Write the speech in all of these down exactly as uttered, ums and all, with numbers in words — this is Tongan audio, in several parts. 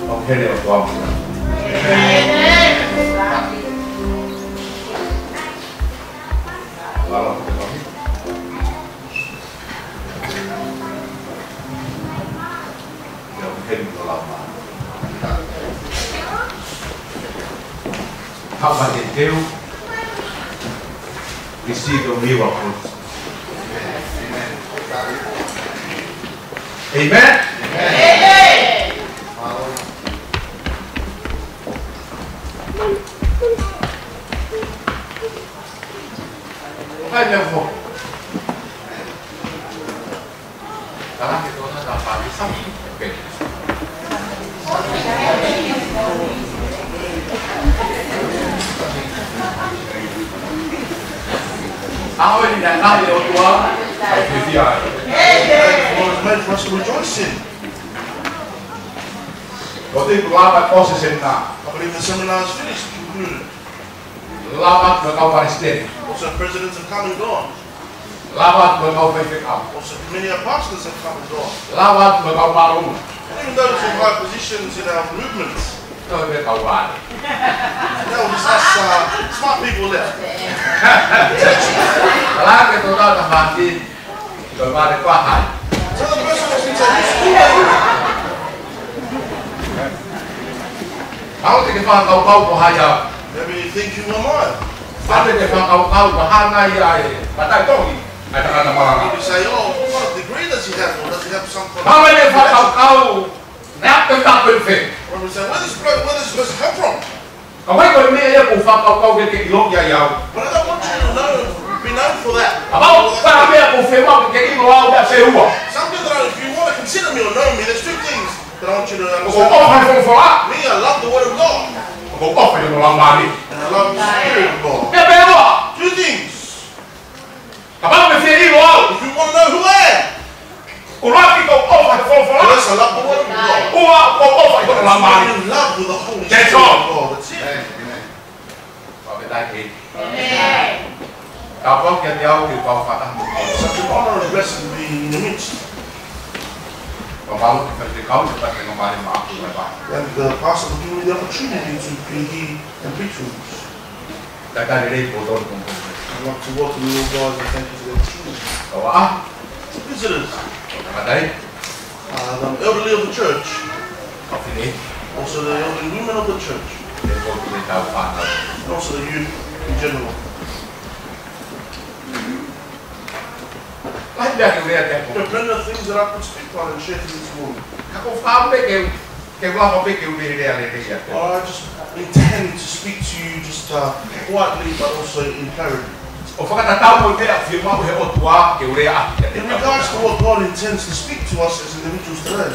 ʻOku heni ʻa e ʻOtua mo kitautolu. Mālō, mālō. Ia, ʻoku heni ʻa e Laumālie. How about you? Receive the miracles. Amen. Amen. Amen. Tala ke tō na ta pali sa. Okay. Aho ni na na le ʻOtua. Ai, ke fia. For his made for us to rejoice in. Ko te lava ko se sena. I believe the seminar is finished, concluded. Lava atu e kau palesiteni. Also, presidents have come and gone. Lava atu e kau faifekau. Also, many of our pastors have come and gone. Lava atu e kau māʻolunga. Even those in high positions in our movements. Tau e kau vale. That was just us, uh, smart people left. Tala ke tō na ta pali. Ko e vale ko hai. So the person has been saying, "Who are you?" Mahalo te ke fakakaukau ko hai au. Maybe you think, "Who am I?" Mahalo te ke fakakaukau ko hai au ia ē. Pea tau tohi, ʻa e tangata malanga. You say, "Oh, what degree does he have? Or does he have some kind of" Mahalo te ke fakakaukau, naʻe ʻalu atu pē fē. Or we say, "Where does, where does this person come from?" Ka ʻoku ʻikai ko e meʻa ia ʻoku ou fakakaukau ke ke ʻiloʻi ai au. But I don't want you to know, be known for that. Kapau ko ha meʻa ʻoku ou fiemaʻu ke ke ʻilo au, meʻa ʻe ua. Something that I, if you want to consider me or know me, there's two things that I want you to understand. ʻOku ou ʻofa he folofola. Me, I love the word of God. ʻOku ou ʻofa he Laumālie. And I love the Spirit of God. Meʻa pē ʻe ua. Two things. Kapau ʻoku ke fie ʻilo au. If you want to know who I am, ʻuluaki, ʻoku ou ʻofa he folofola. Yes, I love the word of God. Ua, ʻoku ou ʻofa he Laumālie. In love with the Holy Spirit of God. That's all. That's it. Amen. Amen. Pea me taki. Amen. Kapau kiate au ke u kau fakataha mo koe. Such an honor and blessing to be in your midst. Pea mālō ki he faifekau, ke pate no mare ma aku mai pa. And the pastor for giving me the opportunity to be here and preach with you. Talitali lelei kimoutolu. I'd like to welcome you all guys and thank you for the opportunity. Kau ʻa? Visitors. Tangata ai. Uh, the elderly of the church. Kau fefine. Also the elderly women of the church. Pea mo e kau fānau. And also the youth in general. Lahi meʻa ke u lea ki ai. There are plenty of things that I could speak on and share to you this morning. Ka ʻoku ou fakaʻamu pē ke, ke u lava pē ke u lea lelei atu. Or I just intend to speak to you just, uh, quietly, but also in clarity. ʻO fakatatau mo e meʻa ʻoku fiemaʻu he ʻOtua ke u lea atu. In regards to what God intends to speak to us as individuals today.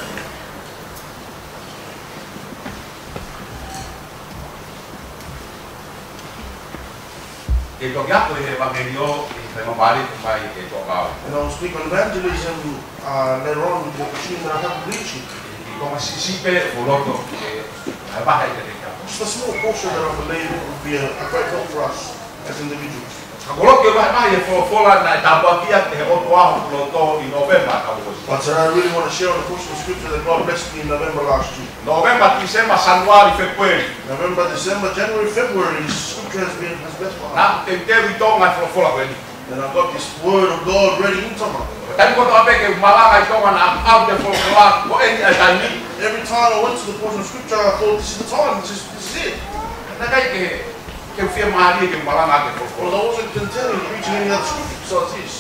Ke toki ako he ʻevangeliō, ʻi he taimi ʻoku ou ʻalu mai ke toka au. And I will speak on evangelism, uh, later on with the opportunity that I have to reach you. ʻI he konga siʻisiʻi pē ʻoku ou loto ke, ʻe vahevahe kiate kitautolu. Just a small portion that I believe would be a, a great help for us as individuals. Ka ʻoku ou loto ke vahevahe e folofola naʻe tāpuakiʻi ʻe he ʻOtua hoku loto ʻi Nōvema taʻu kuo ʻosi. But today I really want to share on a portion of scripture that God blessed me in November last year. Nōvema, Tīsema, Sānuali, Fēpueli. November, December, January, February, scripture has been, has blessed my heart. Naʻá ku teuteu ʻi Tonga e folofola ko eni. And I got this word of God ready in Tonga. Taimi kotoa pē ʻoku ou malanga ʻi Tonga naʻá ku ʻoatu e folofola ko eni ʻa e taimi ni. Every time I went to the portion of scripture, I thought, "This is the time, this is, this is it." Naʻe ʻikai ke, ke fiemālie ke malanga ki he folofola. But I wasn't content in preaching any other scripture besides this.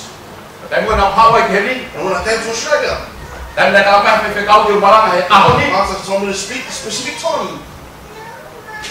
Taimi naʻá ku haʻu ai ki heni. And when I came to Australia, taimi naʻe talamai ʻe he faifekau ke u malanga he ʻaho ni. Pastor told me to speak a specific time.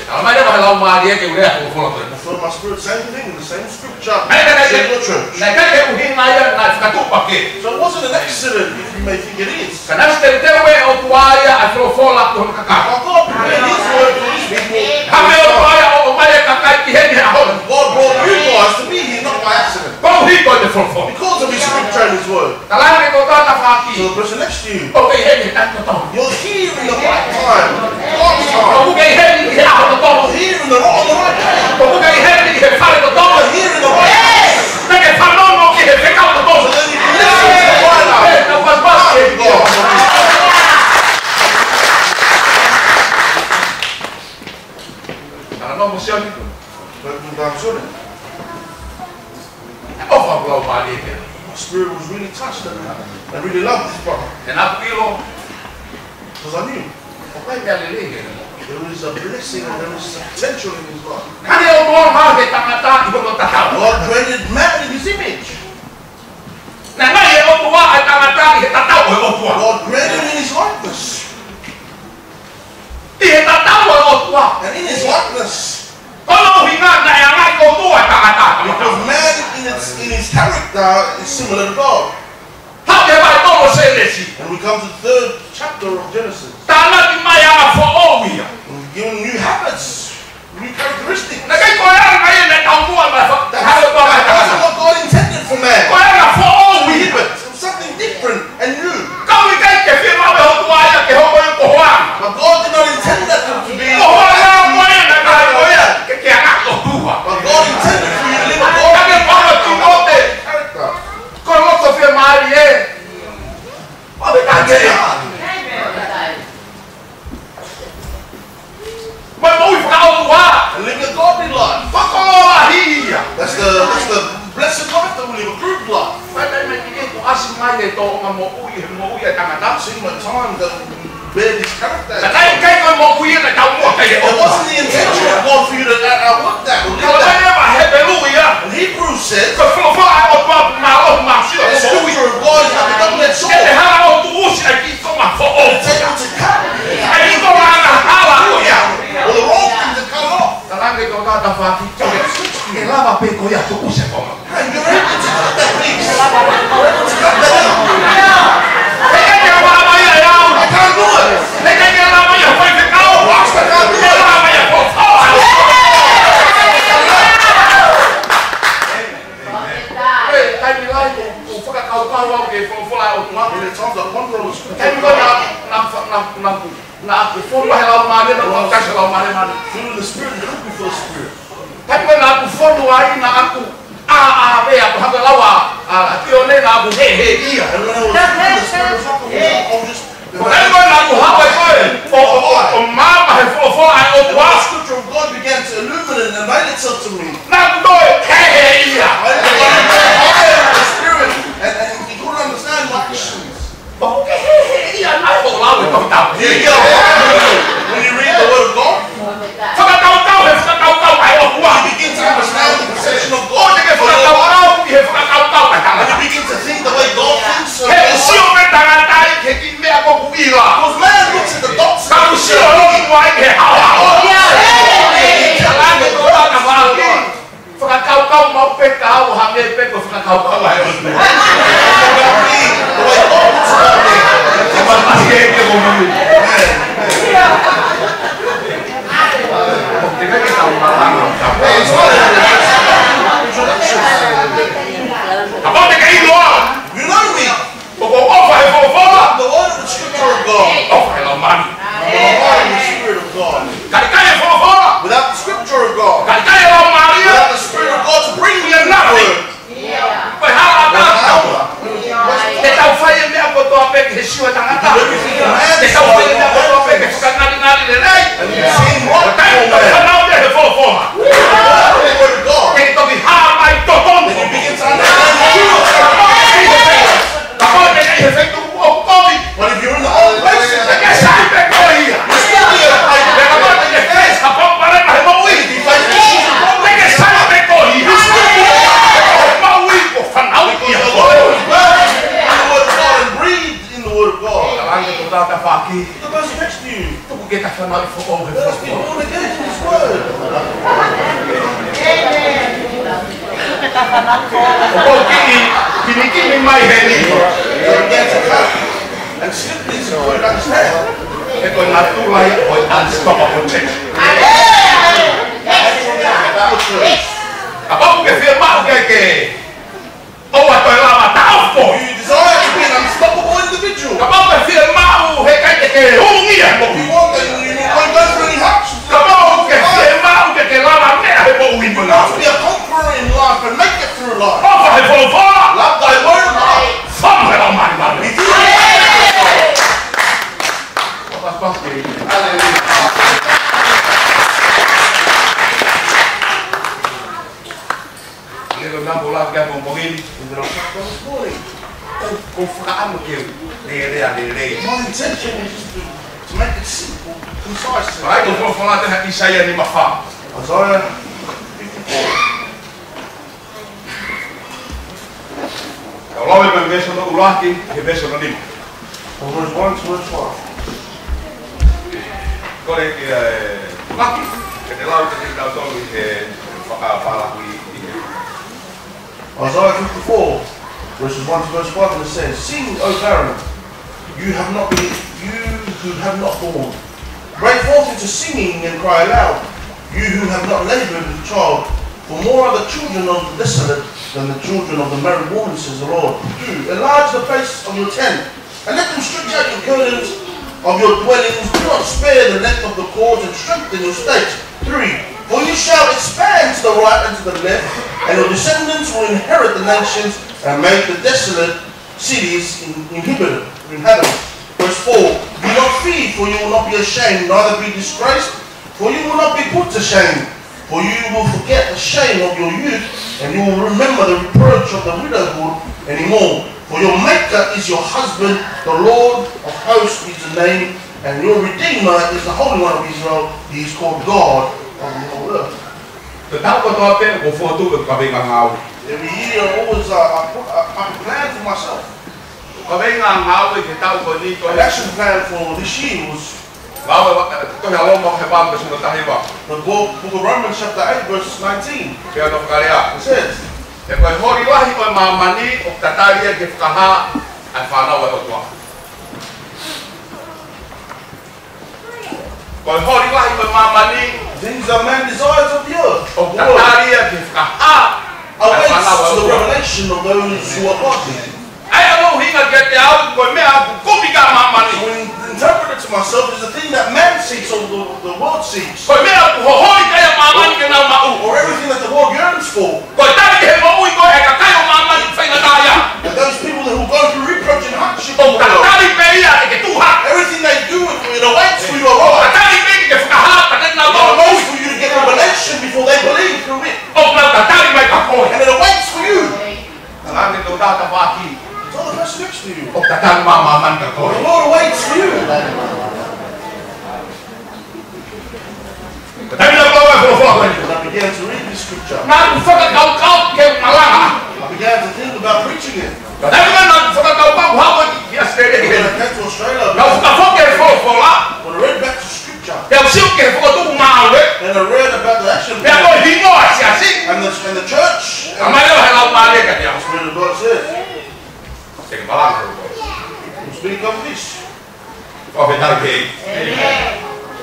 Talamai leva ʻe he Laumālie ke u lea e folofola ko ē. I felt my spirit saying the thing in the same scripture. Naʻe ʻikai ke, share your church. Naʻe ʻikai ke ʻuhinga ia naʻe fakatuʻupakē. So it wasn't an accident, if you may think it is. Ka naʻe ʻosi teuteu ʻe he ʻOtua ia ʻa e folofola ki hono kakai. But God prepared his word for his people. Hanga ʻe he ʻOtua ia ʻo ʻomai e kakai ki heni he ʻaho ni. God brought you guys to be here, not by accident. Koeʻuhi ko e folofola. Because of his scripture and his word. Tala ange ki ho tafaʻaki. So the person next to you. ʻOku ke ʻi heni he taimi totonu. You're here in the right time. God's time. ʻOku ke ʻi heni he ʻaho totonu. You're here in the right, on the right day. ʻOku ke ʻi heni he fale totonu. You're here in the right place. Naʻá ke fanongo ki he fekau totonu. So then you can listen to the right hour. Hey, that was my God. Mosioni. But when Don saw that, ʻofa ʻoku laumālie pē. My spirit was really touched and, and really loved this brother. He naʻá ku ʻilo, because I knew ʻoku ʻi ai e meʻa lelei ʻi heʻene moʻui. There is a blessing and there is a potential in his life. Naʻe ʻotua mai e tangata ʻi hono tatau. God created man in his image. Naʻe ʻomai ʻe he ʻOtua e tangata ʻi he tatau ʻo e ʻOtua. God created him in his likeness. ʻI he tatau ʻo e ʻOtua. And in his likeness. Ko hono ʻuhinga naʻe ʻomai ʻe he ʻOtua e tangata. Because man in its, in his character is similar to God. Haʻu ki he vahe tolu ʻo Sēnesi. And we come to the third chapter of Genesis. Tānaki mai anga foʻou ia. We're given new habits, new characteristics. Naʻe ʻikai ko e anga ia naʻe taumuʻa mai fa-, That's, that's not what God intended for man. Ko e anga foʻou ia. But something different and new. Ka ʻoku ʻikai ke fiemaʻu ʻe he ʻOtua ia ke hoko ia ko e hoa. But God did not intend that to be. Ko e hoa ko ē naʻe ʻomai ko ia ke, ke anga ʻOtua. But God intended for you to live a God. Ka ke pala tu mote. Character. Ko e loto fiemālie. ʻO me ka ke ia. Mo e moʻui fakaʻotua. And living a godly life. Ko e koloa lahi ia. That's the, that's the blessed life that we live, a good life. Fai mai ki he ʻoku ʻasi mai e tōʻonga moʻui, he moʻui ʻa e tangata. Seen my time that bear this character. Ka ʻikai, ʻikai ko e moʻui ia naʻe taumuʻa ki ai ʻe he ʻOtua. It wasn't the intention of God for you to, uh, uh, work that or live that. Ka ʻoku ʻomai ʻe he Hepelū ia. And Hebrews says, Ko e folofola ʻa e ʻOtua ʻoku mālohi mo māsila. The scripture of God is like a double-edged sword. Ke te hala ʻo tuʻusi ʻa e kiʻi konga foʻou. It's able to cut. ʻA e kiʻi konga angahala ko ia. Or the wrong thing to cut off. Talaange ki ho tafaʻaki, ke lava pē koe ʻo tuʻusi e konga. And you're able to cut that piece. You're able to cut that out. He ʻikai ke lava ia ʻe au. I can't do it. He ʻikai ke lava ia ʻe he faifekau. Pastor can't do it. He ʻikai ke lava ia ʻe he folofola. He taimi lahi ʻoku, ʻoku fakakaukau au ki he folofola ʻa e ʻOtua. Many times I ponder on the scripture. Taimi ko ē naʻá, naʻá, naʻá, naʻá ku, naʻá ku fonu he Laumālie, naʻá ku ʻaukai he Laumālie, mālie. Filled with the Spirit and hungry for the Spirit. Taimi ko ē naʻá ku fonu ai, naʻá ku ʻā, ʻā, pea ko e hanga lau ʻa, ʻa, ʻa Tione naʻá ku hēhē ia. And when I was filled with the Spirit, I was just Ko e taimi ko ē naʻá ku haʻu ai ko ē ʻo, ʻo, ʻo, ʻo maama he folofola ʻa e ʻOtua. The scripture of God began to illuminate and enlighten itself to me. Naʻá ku toe hēhē ia. I, I, I, I, the Spirit, and, and he couldn't understand my actions. ʻOku ke hēhē ia naʻe hoʻo lau e Tohi Tapu. You get a hard when you read the word of God. Fakakaukau he fakakaukau ʻa e ʻOtua. You begin to understand the perception of God. ʻOua te ke fakakaukau ʻi he fakakaukau ʻa e tangata. And you begin to think the way God thinks. He ʻoku sio pē tangata ia ki he kiʻi meʻa ʻoku ʻila. Because man looks at the dots and Ka ʻoku sio e ʻOtua ia ki he haohaoa. Talaange ki ho tafaʻaki, fakakaukau maʻu pē ka au hangē pē ko e fakakaukau ʻa e ʻOtua. Kapau te ke ʻilo au. You know me. ʻOku ou ʻofa he folofola. The word of the scripture of God. ʻOfa he Laumālie. I'm a heart in the Spirit of God. Ka ʻikai e folofola. Without the scripture of God. Ka ʻikai e Laumālie. Without the Spirit of God to bring me another word. Ko e hala ʻatautolu. Te tau fai e meʻa kotoa pē ki he sio ʻa e tangata. Te tau fai e meʻa kotoa pē ki he fakangalingali lelei. Ko e taimi te tau fanauʻi ai he folofola. Ke toki hā mai totonu. Kapau te ke ʻi he feituʻu ʻoku kovi. But if you're in the old place, Te ke sai pē koe ia. Pea kapau te ke face ha palopalema he moʻui, te ke sai pē koe ia. Moʻui ko e fanauʻi ʻa e ʻOtua. Breathe in the word of God. Talaange ki ho tafaʻaki. The person next to you. Tuku ke ta fanauʻi foʻou he folofola. Let us be born again in His word. ʻOku ou kiʻi kimikimi mai heni. We're going to come and slip this word understand. He ko e natula ia ʻo e unstoppable change. Kapau ʻoku ke fiemaʻu ke ke ʻoua toe lava taʻofi koe. You desire to be an unstoppable individual. Kapau ʻoku ke fiemaʻu he ʻikai te ke ungia mo You want that you, you won't go through any hardships. Kapau ʻoku ke fiemaʻu ke ke lavameʻa he moʻui. You want to be a conqueror in life and make it through life. ʻOfa he folofola. Love thy word. Fonu he Laumālie Māʻoniʻoni. If you Hallelujah. Tapu ki he pongipongi ni. Is it okay for this morning? Ko, ko e fakaʻamu ke u lea lelei. My intention is just to, to make it simple, concise. All right, ko e folofola ʻa ʻIsaia nimafā. Isaiah fifty-four. Kau lau e veesi hono ʻuluaki ki he veesi hono nima. From verse one to verse five. Kole ki he, ʻuluaki, ke te lau kiate kitautolu ʻi he fakapālangi ʻi he. Isaiah fifty-four, verses one to verse five, and it says, "Sing, O barren, you have not been, you who have not borne. Break forth into singing and cry aloud, you who have not labored with child. For more are the children of the desolate than the children of the married woman, says the Lord. Do, enlarge the place of your tent, and let them stretch out your curtains of your dwellings. Do not spare the length of the cords, and strengthen your stakes. Three, for you shall expand to the right and to the left, and your descendants will inherit the nations and make the desolate cities in-, inhabit-, inhabitants." Verse four, "Do not fear, for you will not be ashamed, neither be disgraced, for you will not be put to shame. For you will forget the shame of your youth, and you will remember the reproach of the widowhood anymore. For your Maker is your husband, the Lord of hosts is the name, and your Redeemer is the Holy One of Israel. He is called God of the whole earth." Ko e taʻu kotoa pē ʻoku fokotuʻu e kaveinga ngāue. Every year, I always, uh, I put, I, I plan for myself. Kaveinga ngāue ki he taʻu ko eni ko e An action plan for this year was Ngāue, ʻa, tohi ʻa Loma he valu veesi hono taha hiva. The book, book of Romans chapter eight verse nineteen. Pea ʻoku fakalea. It says, He ko e holi lahi ʻo e māmani ʻoku tatali ia ki he fakahā ʻa e fānau ʻa e ʻOtua. Ko e holi lahi ʻo e māmani Things that man desires of the earth, ʻoku tatali ia ki he fakahā ʻa e fānau ʻa e ʻOtua. Awaits the revelation of those who are godly. ʻA ia ʻoku ʻuhinga kiate au, ko e meʻa ʻoku kumi ki ai ʻa māmani. So when interpreted to myself is the thing that man seeks or the, the world seeks. Ko e meʻa ʻoku hoholi ki ai ʻa māmani ke nau maʻu. Or everything that the world yearns for. Ko e tali ki he moʻui ko ē ʻa e kakai ʻo māmani faingataʻaʻia. And those people who go through reproach and hardship in the world. ʻOku tatali pē ia ke ke tuʻu hake. Everything they do, it, it awaits for you to arrive. Tatali pē ke ke fakahā pea te nau maʻu. It awaits for you to get revelation before they believe through it. ʻOku tatali mai kia koe. And it awaits for you. Tala ange ki ho tafaʻaki. Tell the person next to you. ʻOku tatali mai ʻa māmani kia koe. The Lord waits for you. Tatali mai ʻa e folofola ko eni. And I began to read this scripture. Naʻá ku fakakaukau ke malanga. I began to think about preaching it. Tatali mai naʻá ku fakakaukau ke haʻu ki ʻAositelēlia ki heni. When I came to Australia, naʻá ku fakafoki e folofola. When I read back to scripture, pea u sio ki he fokotuʻu ngāue. And I read about the action plan. Pea mo e hingoa ʻo e siasi. And the, and the church. ʻA mai ʻo he Laumālie kiate au. The Spirit of God says, Te ke malanga. Speak of this. Fakafetaʻi ki he ʻEiki.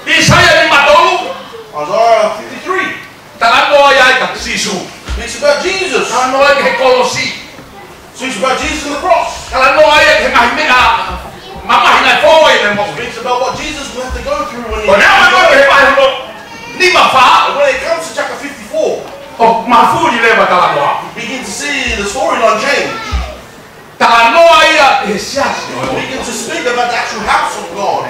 ʻIsaia nimatolu. Isaiah fifty-three. Talanoa ia ki ai ʻa Sīsū. Speaks about Jesus. Talanoa ia ki he kolosi. Speaks about Jesus on the cross. Talanoa ia ki he ngaahi meʻa mamahi naʻe fou ai ʻene moʻui. Speaks about what Jesus will have to go through when he, ko e meʻa ko ē he vahe nimafā. And when it comes to chapter fifty-four, ʻoku mafuli leva e talanoa. You begin to see the storyline change. Talanoa ia ki he siasi ʻo e ʻOtua. Begin to speak about the actual house of God.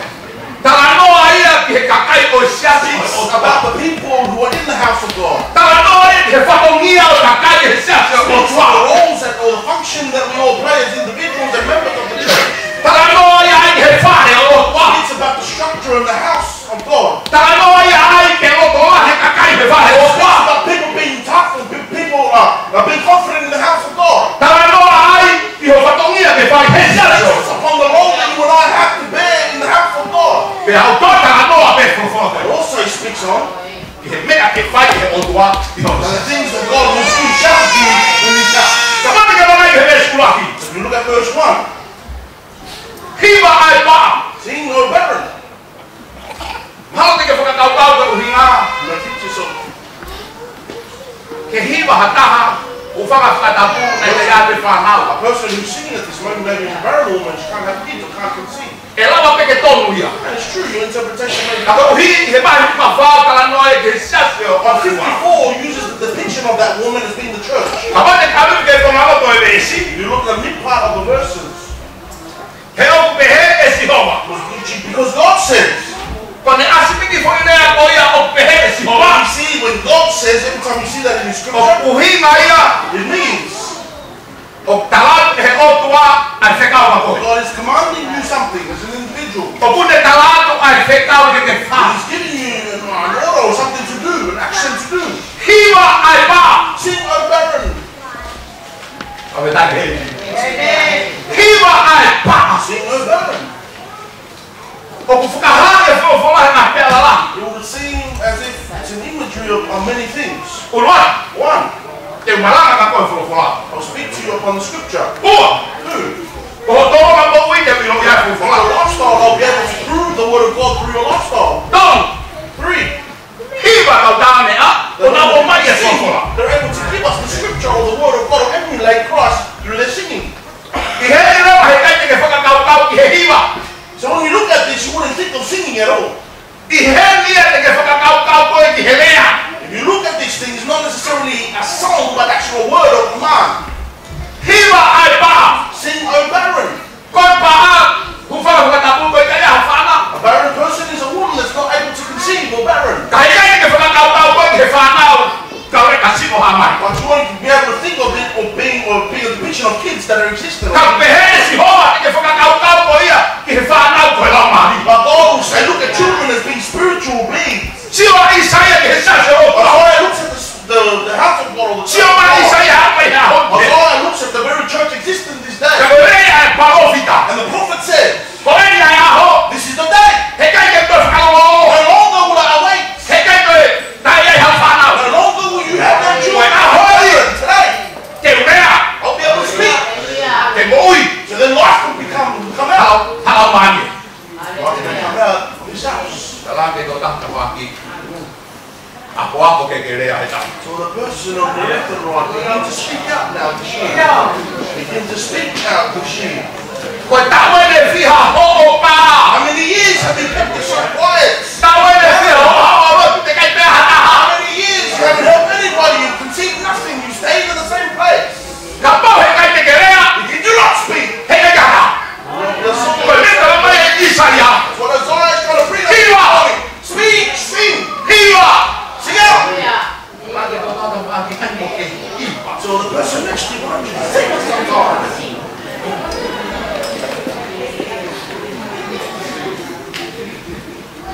Talanoa ia ki he kakai ʻo e siasi ʻo e ʻOtua. About the people who are in the house of God. Talanoa ia ki he fatongia ʻo e kakai he siasi ʻo e ʻOtua. Speaks of the roles that, or the function that we all play as individuals and members of the church. Talanoa ia ki he fale ʻo e ʻOtua. Speaks about the structure of the house of God. Talanoa ia ki he loto lahi e kakai he fale ʻo e ʻOtua. Speaks about people being tough and pe-, people, uh, uh, being confident in the house of God. Talanoa ki ho fatongia ke fai he siasi. It's upon the role that you and I have to bear in the house of God. Pea ʻoku talanoa pē folofola. It also speaks on ki he meʻa ke fai ʻe he ʻOtua ʻi hono siasi. And the things that God will do, shall do in his house. Kamata ke lau mai he veesi ʻuluaki. If you look at verse one. Hiva ʻa e paʻa. Sing, O barren. Mahalo te ke fakakaukau ko e ʻuhinga. You may think to yourself, ke hiva ha taha, ʻoku fakatātā naʻe ʻikai ha fānau. A person who's singing at this moment, maybe is a barren woman, she can't have kids or can't conceive. ʻE lava pē ke tonu ia. And it's true, your interpretation may be. Ka koeʻuhi he vahe nimafā talanoa ki he siasi ʻo e ʻOtua. Fifty-four uses the depiction of that woman as being the church. Kapau te ke ʻalu ki he konga loto ʻo e veesi. You look at the mid part of the verses. He ʻoku pehē ʻe Sihova. Because God says. Ko ʻene ʻasi piki foʻi lea ko ia ʻoku pehē ʻe Sihova. You see, when God says, every time you see that in the scripture, ʻoku ʻuhinga ia. It means. ʻOku tala atu ʻe he ʻOtua ʻa e fekau maʻa koe. God is commanding you something as an individual. ʻOku ne tala atu ʻa e fekau ke ke fai. He's giving you an, an order or something to do, an action to do. Hiva ʻa e pā. Sing, O barren. ʻA e tane. Hiva ʻa e pā. Sing, O barren. ʻOku fakahā ʻe he folofola he ngaahi meʻa lalahi. It would seem as if it's an imagery of, of many things. ʻUluaki. One. Te u malanga kia koe he folofola. I'll speak to you upon the scripture. Ua. Two. Ko hoʻo tōʻonga moʻui te u ʻiloʻi ai e folofola. Your lifestyle, I'll be able to prove the word of God through your lifestyle. Tolu. Three. Hiva kau tā meʻa, ʻo nau ʻomai e folofola. They're able to give us the scripture or the word of God or anything like Christ through their singing. ʻI heni leva heʻikai te ke fakakaukau ki he hiva. So when you look at this, you wouldn't think of singing at all. ʻI heni ia te ke fakakaukau koe ki he lea. If you look at these things, not necessarily a song, but actual word or command. Hiva ʻa e pā. Sing, O barren. Ko e pā, hūfanga he fakatapu, ko e ʻikai ha fānau. A barren person is a woman that's not able to conceive or barren. Ka ʻikai te ke fakakaukau koe ki he fānau, kae ʻikai ke sio ha mai. But you won't be able to think of it or being, or being a depiction of kids that are existing. Ka pehē ʻe Sihova te ke fakakaukau koe ia ki he fānau ko e laumālie. But God will say, look at children as being spiritual beings. Sio ʻa ʻĪsaia ki he siasi ʻo e ʻOtua. Isaiah looks at the, the, the house of God or the Sio mai ʻa ʻĪsaia ʻa e ʻaho. Isaiah looks at the very church existing this day. Ka ko e lea ʻa e palōfita. And the prophet said, Ko eni ʻa e ʻaho. This is the day. Heʻikai ke toe fakalongolongo. No longer will I await. Heʻikai toe taʻe ʻi ai ha fānau. No longer will you have no children. Ko e ʻaho ni. Today. Te u lea. I'll be able to speak. Te moʻui. So then life will become, come out. Hala, hala mani. Life will come out of his house. Tala ange ki ho tafaʻaki. Akoako ke ke lea he taimi. So the person on the left and right, begin to speak out now this year. Begin to speak out this year. Ko e taʻu ʻe fiha hoʻo pā. How many years have you kept it so quiet? Taʻu ʻe fiha hoʻo pā, ʻoku teʻeki ai pē ha taha. How many years you haven't helped anybody, you've conceived nothing, you stayed in the same place. Kapau heʻikai te ke lea, if you do not speak, heʻikai ha taha. Ko e meʻa naʻe talamai ʻe ʻĪsaia. What Isaiah is trying to bring up. Hiva. Speak, sing. Hiva. Sing out. Pake tō tata pake kai mo ke hiva. So the person next to you, why don't you sing sometimes?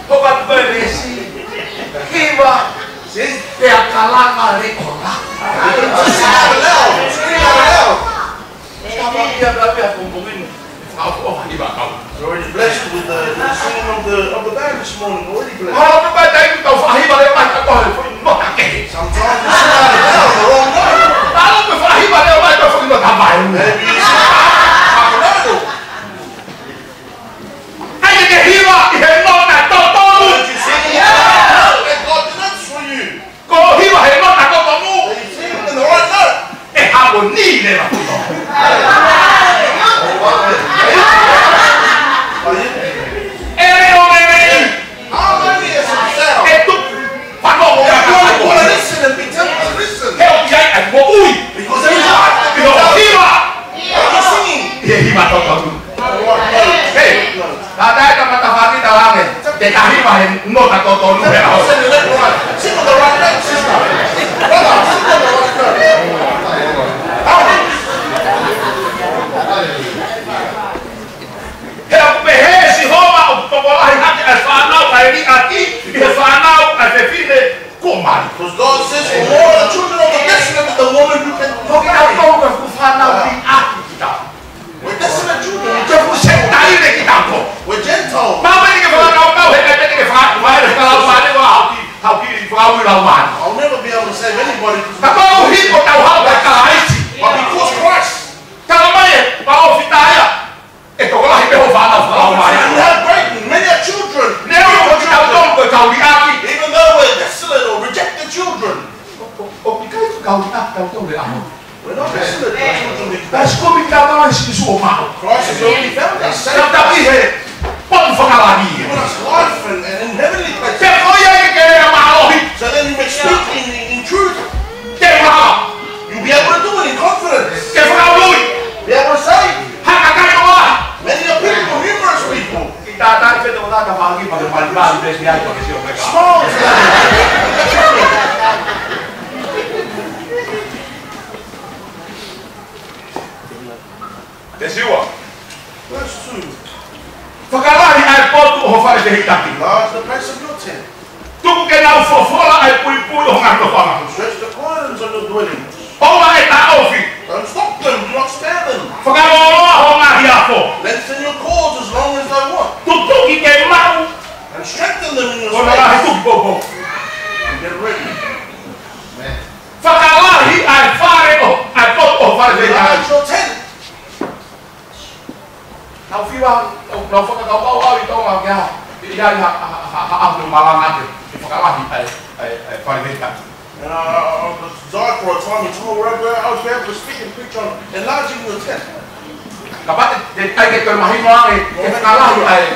Hoka tu kai mesi. Hiva. Sing. Pea kalanga lekola. Sing out loud. Sing out loud. Tama kia pea pea kumpungin. Kau ko hiva kau. You're already blessed with the, the singing of the, of the band this morning. Already blessed. Mahalo pē ʻe ʻi ai ha taimi ʻoku tau faʻa hiva leva mai ka ko e foʻi nota kehe. Sometimes you sing out loud the wrong note. Mahalo pē faʻa hiva leva mai ka ko e foʻi nota vaeua. Maybe you sing out loud. ʻIkai ke ke hiva ʻi he nota totonu. But you sing out loud that God denotes for you. Ko e hiva he nota totonu. Are you singing in the right note? ʻE haponi leva. ʻE leʻo lelei. Harmonious and sound. ʻE tuku. Pano mo. Everyone wanna listen and be tempted to listen. He ʻoku ʻi ai ʻa e moʻui. Because there is life. ʻI hoʻo hiva. Are you singing? ʻI he hiva totonu. Hei, ka tae ka mata fāki talange, te ka hiva he nota totonu he ʻaho. Sing with the right note, sister. Brother, sing with the right note. He ʻoku pehē ʻe Sihova ʻoku tokolahi hake ʻa e fānau ʻa e liʻaki ʻi he fānau ʻa e fefine kuo mali. Because God says, "For more are the children of the desolate than the woman who can not carry." Ko kitautolu ko e fuʻu fānau liʻaki kitautolu. We're desolate children. Ko e fuʻu Senitaile kitautolu. We're Gentiles. Mahalo pē te ke fakakaukau, heʻikai pē te ke fakakaukau, fakalaumālie, ʻo hauki, hauki, fakauʻi laumālie. I'll never be able to save anybody. Ka koeʻuhi ko ʻetau haʻu kia Kalaisi. But because Christ. Talamai ʻe he palōfita ia. ʻE tokolahi pē hoʻo fānau fakalaumālie. And how great, many are children. Neongo kitautolu ko e kau liʻaki. Even though we're desolate or rejected children. ʻO, ʻo, ʻoku ʻikai ko e kau liʻaki kitautolu he ʻaho ni. We're not desolate children. Taʻe siʻi kumi kitautolu ʻe Sīsū ʻo maʻu. Christ has already found us. Ka tau ʻi he potu fakalangi. Given us life and, and in heavenly places. Pea ko ia ke ke lea mālohi. So then you may speak in, in truth. Ke maʻu. You'll be able to do it in confidence. Ke fakaului. Be able to say. Ha kakai ʻoku lahi. Many a people, numerous people. Kiʻi tātā pē tō tātā fānau pea ke malimali pē ki ai pea ke sio mai ka. Small town. Veesi ua. Verse two. Fakalahi ʻa e potu ʻo ho fale fehikitaki. Enlarge the place of your tent. Tuku ke nau fofola ʻa e puipui ʻo ho ngaahi nofoʻanga. Stretch the cords of your dwellings. ʻOua ʻe taʻofi. Don't stop them. Do not spare them. Fakalōloa ho ngaahi afo. Lengthen your cords as long as they want. Tutuki ke maʻu. And strengthen them in your faith. Ko e ngaahi tuki poupou. And get ready. Fakalahi ʻa e fale ʻo, ʻa e potu ʻo ho fale fehikitaki. Enlarge your tent. Nau fiu, nau fakakaukau ʻi Tonga ke ʻi ai ha, ha, ha, ha, ha, ʻaho malanga ke, ke fakalahi ʻa e, ʻa e, ʻa e fale fehikitaki. And, uh, I desire for a time in Tonga where, where I would be able to speak and preach on enlarging your tent. Kapau te, te ʻai ke toe mahino ange, ke fakalahi ʻa e,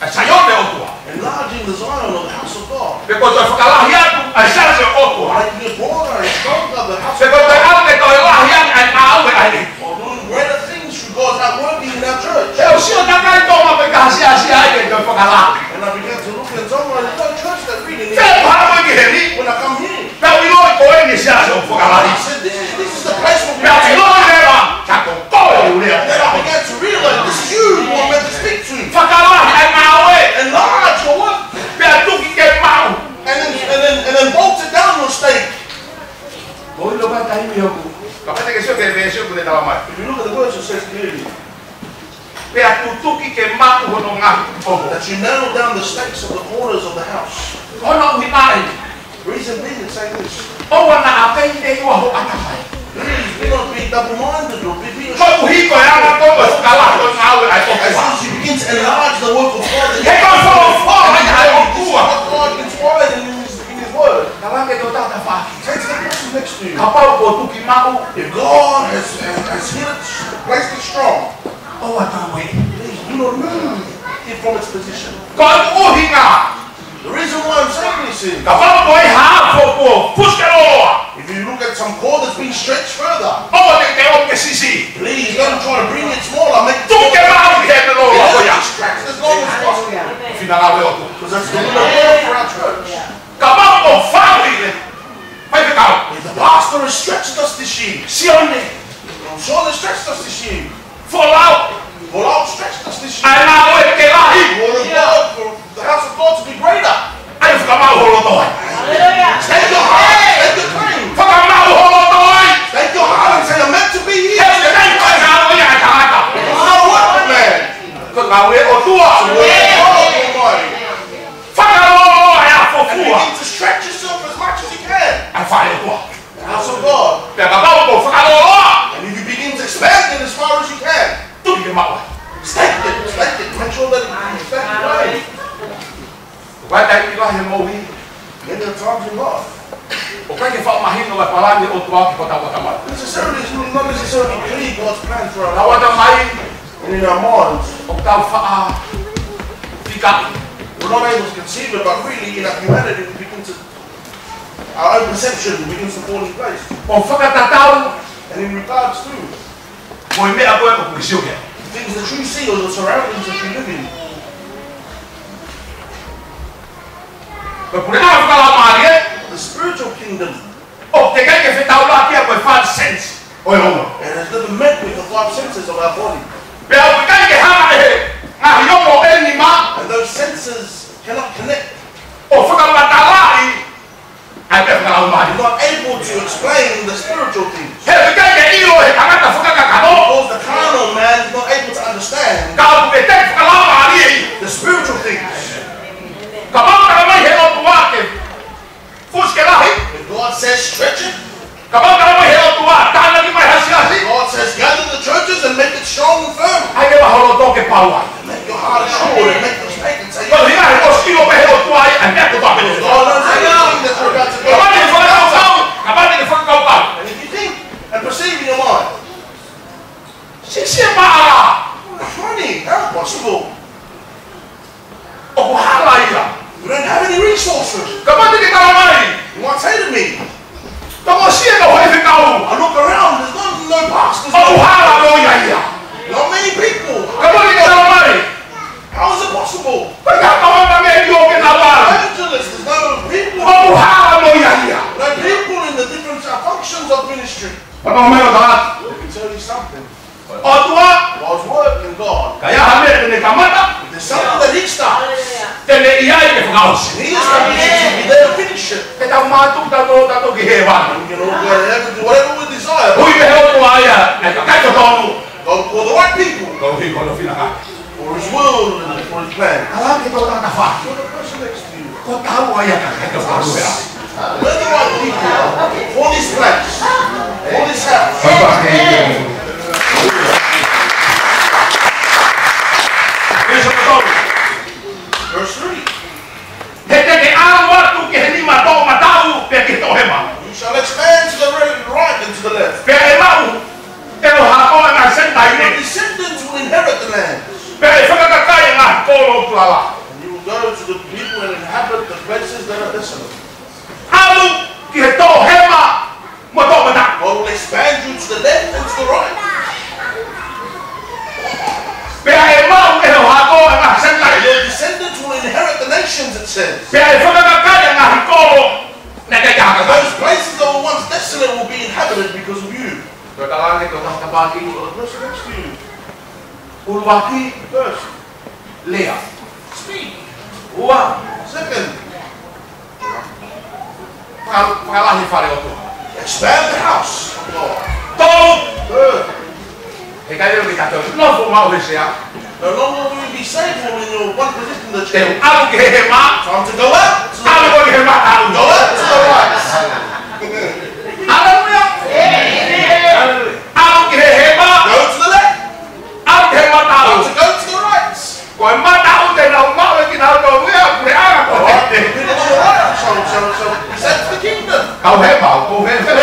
ʻa e Saione ʻo e ʻOtua. Enlarging the Zion of the house of God. Pe ko e toe fakalahi atu ʻa e Siasi ʻo e ʻOtua. Making it broader and stronger, the house of God. Pe ko e toe ʻai ke toe lahi ange ʻa e ngāue ʻa e ʻEiki. Or doing greater things through God's outworking in our church. He ʻoku sio takai Tonga pe ko e hā e siasi ʻe toe fakalahi. And I began to look in Tonga, and there's no church that really needs. Pea u hanga ki heni. When I come here, pea u ʻilo ko eni e siasi ʻoku fakalahi. I said, "This is, this is the place where we." Pea u ʻilo leva, ka ko koe ʻoku lea. Then I began to realize this is you who I'm meant to speak to. Fakalahi ʻa e ngāue. Enlarge your work. Pea tuki ke maʻu. And then, and then, and then bolt it down your stake. Mou ʻilo mai taimi ʻoku. Kapau te ke sio ki he veesi ʻoku ne talamai. If you look at the words, it says clearly. Pea tutuki ke maʻu hono ngaahi tuki poupou. That you nail down the stakes of the corners of the house. Ko hono ʻuhinga eni. Reason being, it's saying this. ʻOua naʻa peinaua ho ʻatamai. Please do not be double-minded or be, be. Koeʻuhi ko e anga ko ē ʻoku fakalahi ʻa e ngāue ʻa e ʻOtua. As soon as you begin to enlarge the work of God, then he ko e folofola ʻa e ʻOtua. What God inspired in his, in his word. Talaange ki ho tafaʻaki. Say to the person next to you. Kapau kuo tuki maʻu. If God has, has, has hit it, placed it strong, ʻoua ʻe taueʻi. Please do not move it from its position. Ko e ʻuhinga. The reason why I'm saying this is, kapau ko e hā e foʻi fuʻu fuʻu, if you look at some cord that's been stretched further, ʻoua te ke ʻomi ke siʻisiʻi. Please don't try to bring it smaller, make it smaller. Tuku ke maʻu ʻi he meʻa ko ia. It has to stretch as long as possible. Finangalo ʻOtua. Because that's the will of God for our church. Kapau ko e fale, faifekau. If the pastor has stretched us this year, Sione, I'm sure they stretched us this year. Folau. Folau stretched us this year. ʻA e ngāue ke lahi. Lord of God, for the house of God to be greater. ʻAi fakamaau ho loto ai. State your heart, state your claim. Fakamaau ho loto ai. State your heart and say, "I'm meant to be here." He ʻikai ko e ngāue ia ʻa e tangata. It's not a work of man. Ko e ngāue ʻa e ʻOtua. It's the work of God Almighty. Fakalōloa ʻa e afo. And begin to stretch yourself as much as you can. ʻA e fale ʻOtua. The house of God. Pea kapau kuo fakalōloa. And if you begin to expand it as far as you can, tuki ke maʻu. Stake it, stake it. Make sure that it, you stake it right. Ko e taimi lahi he moʻui. Many a times in life, ʻoku ʻikai ke faʻa mahino ʻa e palani ʻa e ʻOtua ki hotau ʻatamai. Necessarily, it's not necessarily clear God's plan for our lives. Hotau ʻatamai. And in our minds, ʻoku tau faʻa fika. We're not able to conceive it, but really in our humanity we begin to, our own perception begins to fall in place. ʻO fakatatau. And in regards to, mo e meʻa ko ē ʻoku ke sio ki ai. Things that you see or the surroundings that you live in. Ko e puleʻanga fakalaumālie, the spiritual kingdom, ʻoku ʻikai ke fetaulaki ia mo e five senses ʻo e ongo. It has never met with the five senses of our body. Pea ʻoku ʻikai ke hanga ʻe he ngaahi ongo ʻe nima. And those senses cannot connect. ʻO fakamatalaʻi ʻa e meʻa fakalaumālie. Not able to explain the spiritual things. He ʻoku ʻikai ke ʻilo ʻe he tangata fakakakano. Because the carnal man is not able to understand. Ka ʻoku veteki fakalaumālie ia. The spiritual things. Kapau ʻe talamai ʻe he ʻOtua ke fusi ke lahi. If God says, "Stretch it." Kapau ʻe talamai ʻe he ʻOtua, tānaki mai ha siasi. God says, "Gather the churches and make it strong and firm." ʻAi leva ho loto ke pau ai. Make your heart assured and make your faith and say, yes. Ko e ʻuhinga he ʻoku sio pē ʻe he ʻOtua ia ʻa e meʻa kotoa pē. God knows everything that you're about to go through. Kapau te ke fakakaukau, kapau te ke fakakaukau. And if you think and perceive in your mind, "Siʻisiʻi e maʻala. Money, how possible?" ʻOku hala ia. We don't have any resources. Kapau te ke talamai. You might say to me, "Ka u sio ki he faifekau. I look around, there's no, no pastors. ʻOku hala mo ia ia. Not many people." Kapau te ke talamai. "How is it possible? Ko e hā e kaveinga meʻa ʻoku ke talamai?" Evangelists, there's no people. ʻOku hala mo ia ia. No people in the different, uh, functions of ministry. Pea ʻoku ou meʻa atu. Let me tell you something. ʻOtua, ʻAusi. He is the mission to be there to finish it. Pea tau mātuʻaki tau, tau ki hēvani. We can all go to heaven, do whatever we desire. Ui pē he ʻOtua ia, ʻa e kakai totonu. Go for the right people. Koeʻuhi ko hono finangalo. For his will and for his plan. Talaange ki he tokotaha ho tafaʻaki. So the person next to you. Ko taua ia ʻa e kakai totonu ia. We're the right people for this place, for this house. Papa, amen. Here's the story. Verse three. He te ke ʻalu atu ki he nima toʻomataʻu pea ki he toʻohema. You shall expand to the right and to the left. Pea ʻe maʻu ʻe ho hako ʻa e ngaahi Senitaile. Your descendants will inherit the land. Pea ʻe fakakakai ʻa e ngaahi kolo tulala. And you will go to the people and inhabit the places that are desolate. ʻAlu ki he toʻohema mo e toʻomataʻu. God will expand you to the left and to the right. Pea ʻe maʻu ʻe ho hako ʻa e ngaahi Senitaile. Your descendants will inherit the nations, it says. Pea ʻe fakakakai ʻa e ngaahi kolo naʻe ʻikai ke haka. Those places that were once desolate will be inhabited because of you. Ko e talaange ki he tokotaha ho tafaʻaki. Well, the person next to you. ʻUluaki. First. Lea. Speak. Ua. Second. Faka-, fakalahi e fale ʻo e ʻOtua. Expand the house of God. Tolu. Third. He ʻikai leva ke tau nofo maʻu he sea. No longer will you be safe when you're one position in the chair. Te u ʻalu ki he hema. Time to go out. ʻAlu ki he mataʻu. Go out to the right. Haleluia. Haleluia. ʻAlu ki he hema. Go to the left. ʻAlu ki he mataʻu. Time to go to the right. Ko e mataʻu te nau maʻu ʻe kinautolu ia ʻa e puleʻanga ko ē. All right, the people on the right shall, shall, shall possess the kingdom. Kau hema, ko e hema.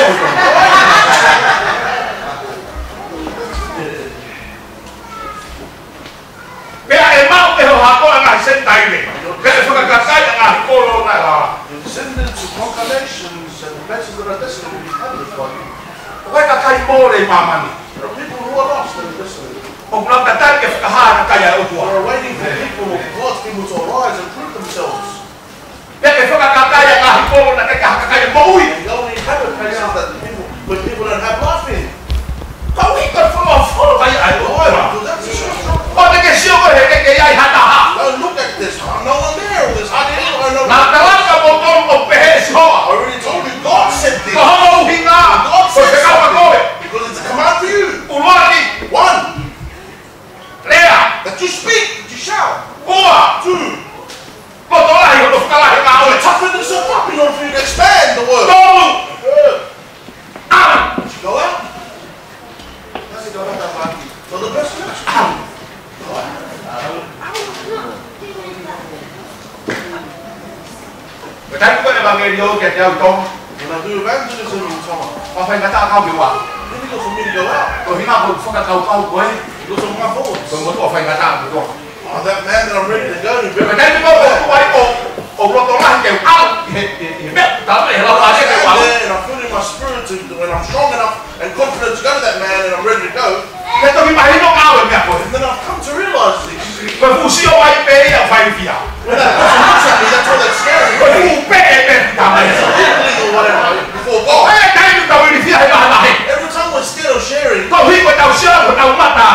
Pea ʻe maʻu ʻe ho hako ʻa e ngaahi Senitaile. Pea ʻe fakakakai ʻa e ngaahi kolo naʻe lala. Your descendants will conquer nations and the places that are desolate will be inhabited by you. Ko e kakai mole ʻi māmani. There are people who are lost and desolate. ʻOku nau tatali ke fakahā ʻa e kakai ʻa e ʻOtua. They are waiting for people, God's people to arise and prove themselves. Pea ke fakakakai ʻa e ngaahi kolo naʻe ʻikai ke haka kakai ʻe moʻui. And go and inhabit places that the people, where people don't have life in. Koeʻuhi ko e folofola ia ʻa e ʻOtua. Why? Because that's the scripture. ʻOua te ke sio koe he ʻikai ke ʻi ai ha taha. Don't look at this. No one there. There's hardly anyone. No. Naʻa ku talaange kiate kimoutolu ʻo pehē ʻe Sihova. I already told you, God said this. Ko hono ʻuhinga. God said something. Ko e fekau kiate koe. Because it's a command for you. ʻUluaki. One. Lea. That you speak, that you shout. Ua. Two. Loto lahi hono fakalahi ʻa e ngāue. Toughen yourself up in order for you to expand the word. Tolu. Third. ʻAlu. Go out. That's it, don't have that one. So the person next to you. ʻAlu. Go out. Ko e taimi ko ē ʻevangeliō kiate au ʻi Tonga. When I do evangelism in Tonga, ʻoku faingataʻa ke u ʻalu. Difficult for me to go out. Ko e ʻuhinga ko e fakakaukau ko ē. Because of my thoughts. Ko e motuʻa faingataʻa ʻoku ou tui. Oh, that man that I'm ready to go to, very. Ko e taimi ko ē ʻoku ou ʻai ʻo, ʻo loto lahi ke u ʻalu, he, he, he meʻa, tā mai, he lau ʻa e ke u ʻalu. I stand there and I feel in my spirit to, when I'm strong enough and confident to go to that man and I'm ready to go. He toki mahino ʻa e meʻa ko ē. And then I've come to realize this. Ko e fuʻu sio ai pē ia ʻoku fai fiefia. When that person looks at me, that's all that's scary. Ko e fuʻu peʻe pē tā mai. It's a big league or whatever before God. Ko e taimi ʻoku tau ilifia he vahevahe. Every time we're scared of sharing, Koeʻuhi ko ʻetau sio, ko ʻetau mata.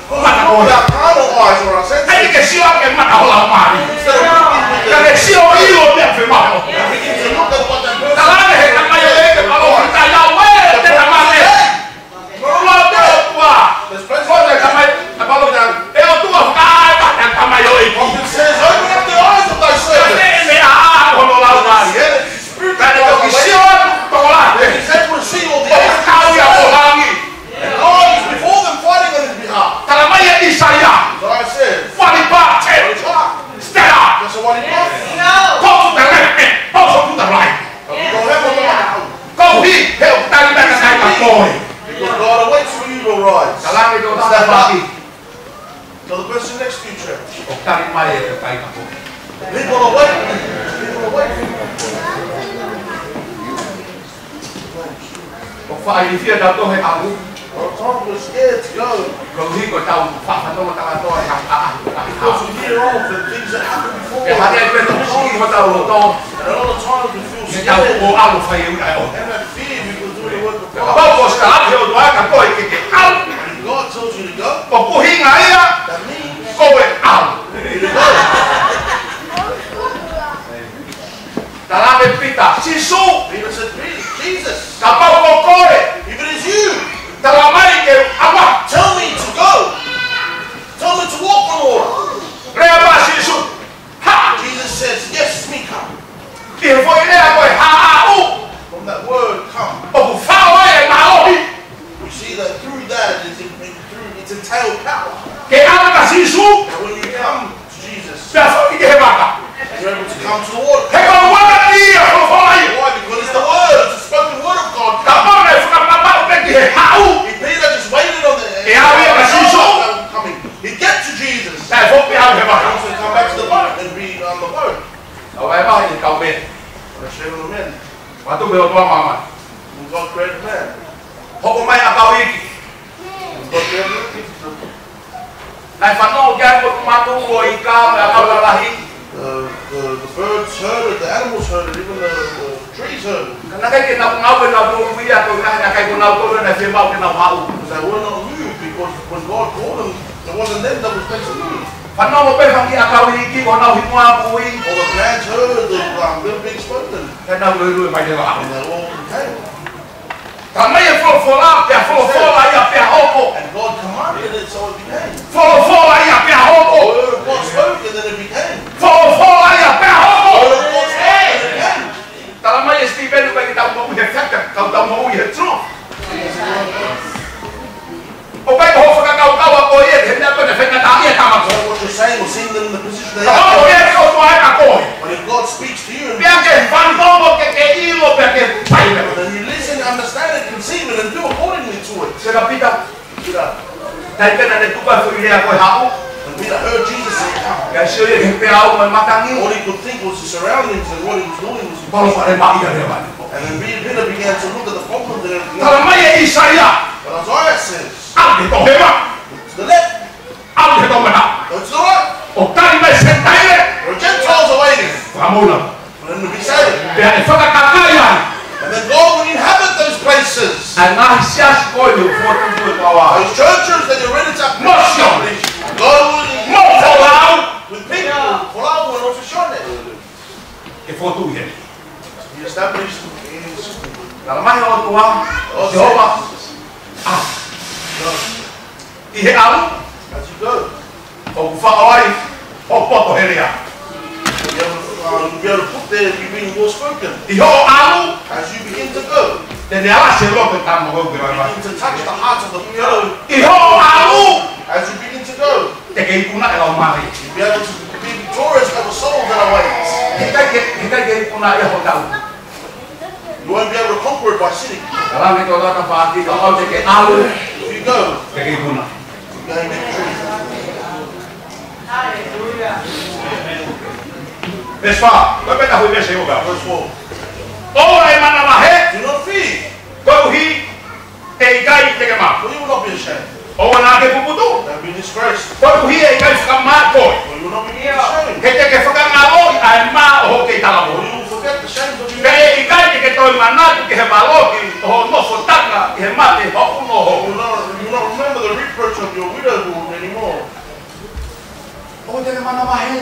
Mata ko ē. Our carnal eyes or our senses. ʻAi ke sio ki he mata ho laumālie. Instead of looking with the Ka ke sio ʻilo meʻa femaʻo. And begin to look at what that person Talaange he tamai ʻo e ke palo ki tai au ē, te tamai ē. Moro te ʻOtua. Ko te tamai, te palo ki tai. ʻE ʻOtua, fakaʻā e mata tamai ʻo e. It says, "Open up the eyes of thy servant." Ka ne meʻa ʻa hono laumālie. Spirit Ka ne toki sio atu tokolahi. He said, "We'll see all the angels." ʻOku kau ia ʻo langi. And God is before them fighting on his behalf. Talamai ʻe ʻAisea. So I said, Walipa, Walipa. Stand up. That's a Walipa. Go to the left and also to the right. Go ahead, go ahead. Koeʻuhi he ʻoku tali mai ʻe he kakai ka koe. Because God awaits for you to rise. Talaange ki ho tafaʻaki. Stand up. Tell the person next to you, church. ʻOku tali mai ʻe he kakai ka koe. People are waiting. People are waiting. ʻOku faʻa ilifia tautolu he ʻalu. A lot of times we're scared to go. Koeʻuhi ko ʻetau faʻa fanongo taʻengata he ʻaho, ʻaho, ʻaho. Because we hear of the things that happened before. ʻE hangē pē ʻoku sio hotau loto. And a lot of times we feel scared. Ke tau ʻalu ʻo fai e ʻuhinga ʻo e ʻOtua. And that fear because doing the work of God. Kapau ʻoku talaange ʻe he ʻOtua kiate koe ke ke ʻalu. If God tells you to go, ʻOku ʻuhinga ia, that means ko e ʻalu. You go. says, "Yes, me come." ʻI he foʻi lea ko e haʻu, from that word come, ʻoku faʻo ai e mālohi. You see that through that, it's, it, it, through, it's entailed power. Ke ʻalu kia Sīsū. And when you come to Jesus, pea foki ki he vaka. You're able to come to the water. He ko e vaka ia ʻoku folofola ai. Why? Because it's the word, it's the spoken word of God. Kapau naʻe fakapapau pē ki he haʻu, if Peter just waited on the, ʻe ʻalu ia kia Sīsū, coming, he'd get to Jesus. Pea foki ʻalu he vaka. So come back to the boat and be on the boat. ʻOua ʻe vahe ʻi he kau mē. What a shame on the men. Matu me o toa mama. When God created man. Hoko mai ʻakau iiki. When God created the Naʻe fanongo ki ai ʻa e matu ʻo e ika mo e ʻakau lalahi. The, the, the birds heard it, the animals heard it, even the, the trees heard it. Ka naʻe ʻikai ke nau ngāue, nau tō ui atu, naʻe ʻikai ko nautolu naʻe fiemaʻu ke nau haʻu. Because they were not moved, because when God called them, it wasn't them that was meant to move. Fanongo pē fanga kiʻi ʻakau iiki ʻo nau hingoa ui. All the plants heard the, um, them being spoken. Pea nau luelue mai he vaka. And they all came. Talamai ʻe he folofola, pea folofola ia pea hoko. And God commanded it, so it became. Folofola ia pea hoko. The word of God spoke, and then it became. Folofola ia pea hoko. The word of God spoke, and it became. Talamai ʻe Sitiveni ʻoku ʻikai ke tau moʻui he fact, ka tau moʻui he truth. ʻOku ʻikai ko hoʻo fakakaukau ʻa koe ia, he meʻa ko ē naʻe faingataʻaʻia ʻe he tama ko ē. What you're saying or seeing them in the position they are in. Ka ko e ʻOtua ʻa koe. But if God speaks to you, pea ke fanongo ke ke ʻilo, pea ke fai. Then you listen, understand it, conceive it, and do accordingly to it. Sio kia Pita. Pita. Taimi pē naʻá ne tuku ai e foʻi lea ko e haʻu. When Peter heard Jesus say, "Come," ʻikai sio ia ki he peau mo e matangi. All he could think was the surroundings and what he was doing was impossible. Palopalemaʻia leva. And then Peter began to look at the problem there. Talamai ʻe ʻAisea. But Isaiah says, ʻalu ki he toʻohema. Look to the left. ʻAlu ki he toʻomataʻu. Go to the right. ʻOku tali mai e Senitaile. There are Gentiles awaiting. Fakamoʻui. For them to be saved. Pea ʻe fakakakai ai. And then God will inhabit those places. ʻA e ngaahi siasi ko eni ʻoku fotu ʻi he ʻOtua. Those churches that you're in, it's up to God will inhabit with people, folau and official. Ke fotu ʻi heni. He established in his Talamai ʻe he ʻOtua, ʻe Sihova. ʻI he ʻalu, as you go, ʻoku faʻo ai hoʻo poto he lea. You'll be able to, uh, you'll be able to put there, you've been well spoken. ʻI hoʻo ʻalu, as you begin to go, te ne alasi e loto ʻo e tama ko ē ʻoku ke vaivai. Begin to touch the hearts of the fellow. ʻI hoʻo ʻalu, as you begin to go, te ke ikunaʻi e laumālie. You'll be able to be victorious over souls that are waiting. He ʻikai ke, he ʻikai ke ikunaʻi ia hoʻo tau. You won't be able to conquer it by sinning. Talamai ʻe he ʻOtua, tafaʻaki, kapau te ke ʻalu, if you go, te ke ikuna. You're going to be free. Veesi fā, ko e pehē ʻe he veesi ʻoku ʻi ai. Verse four. ʻOua ʻe manavahē. Do not fear. Koeʻuhi ʻe ʻikai te ke mā. For you will not be ashamed. ʻOua naʻa ke puputuʻu. Don't be disgraced. Koeʻuhi ʻe ʻikai fakamā koe. For you will not be ashamed. He te ke fakangaloʻi ʻa e mā ʻo hoʻo kei talavou. For you will forget the shame of your pea ʻe ʻikai te ke toe manatu ki he valohi ʻo hoʻo nofo taka ʻi he mate hoʻo ʻunoho. You will not, you will not remember the reproach of your widowhood anymore. ʻOua te ke manavahē.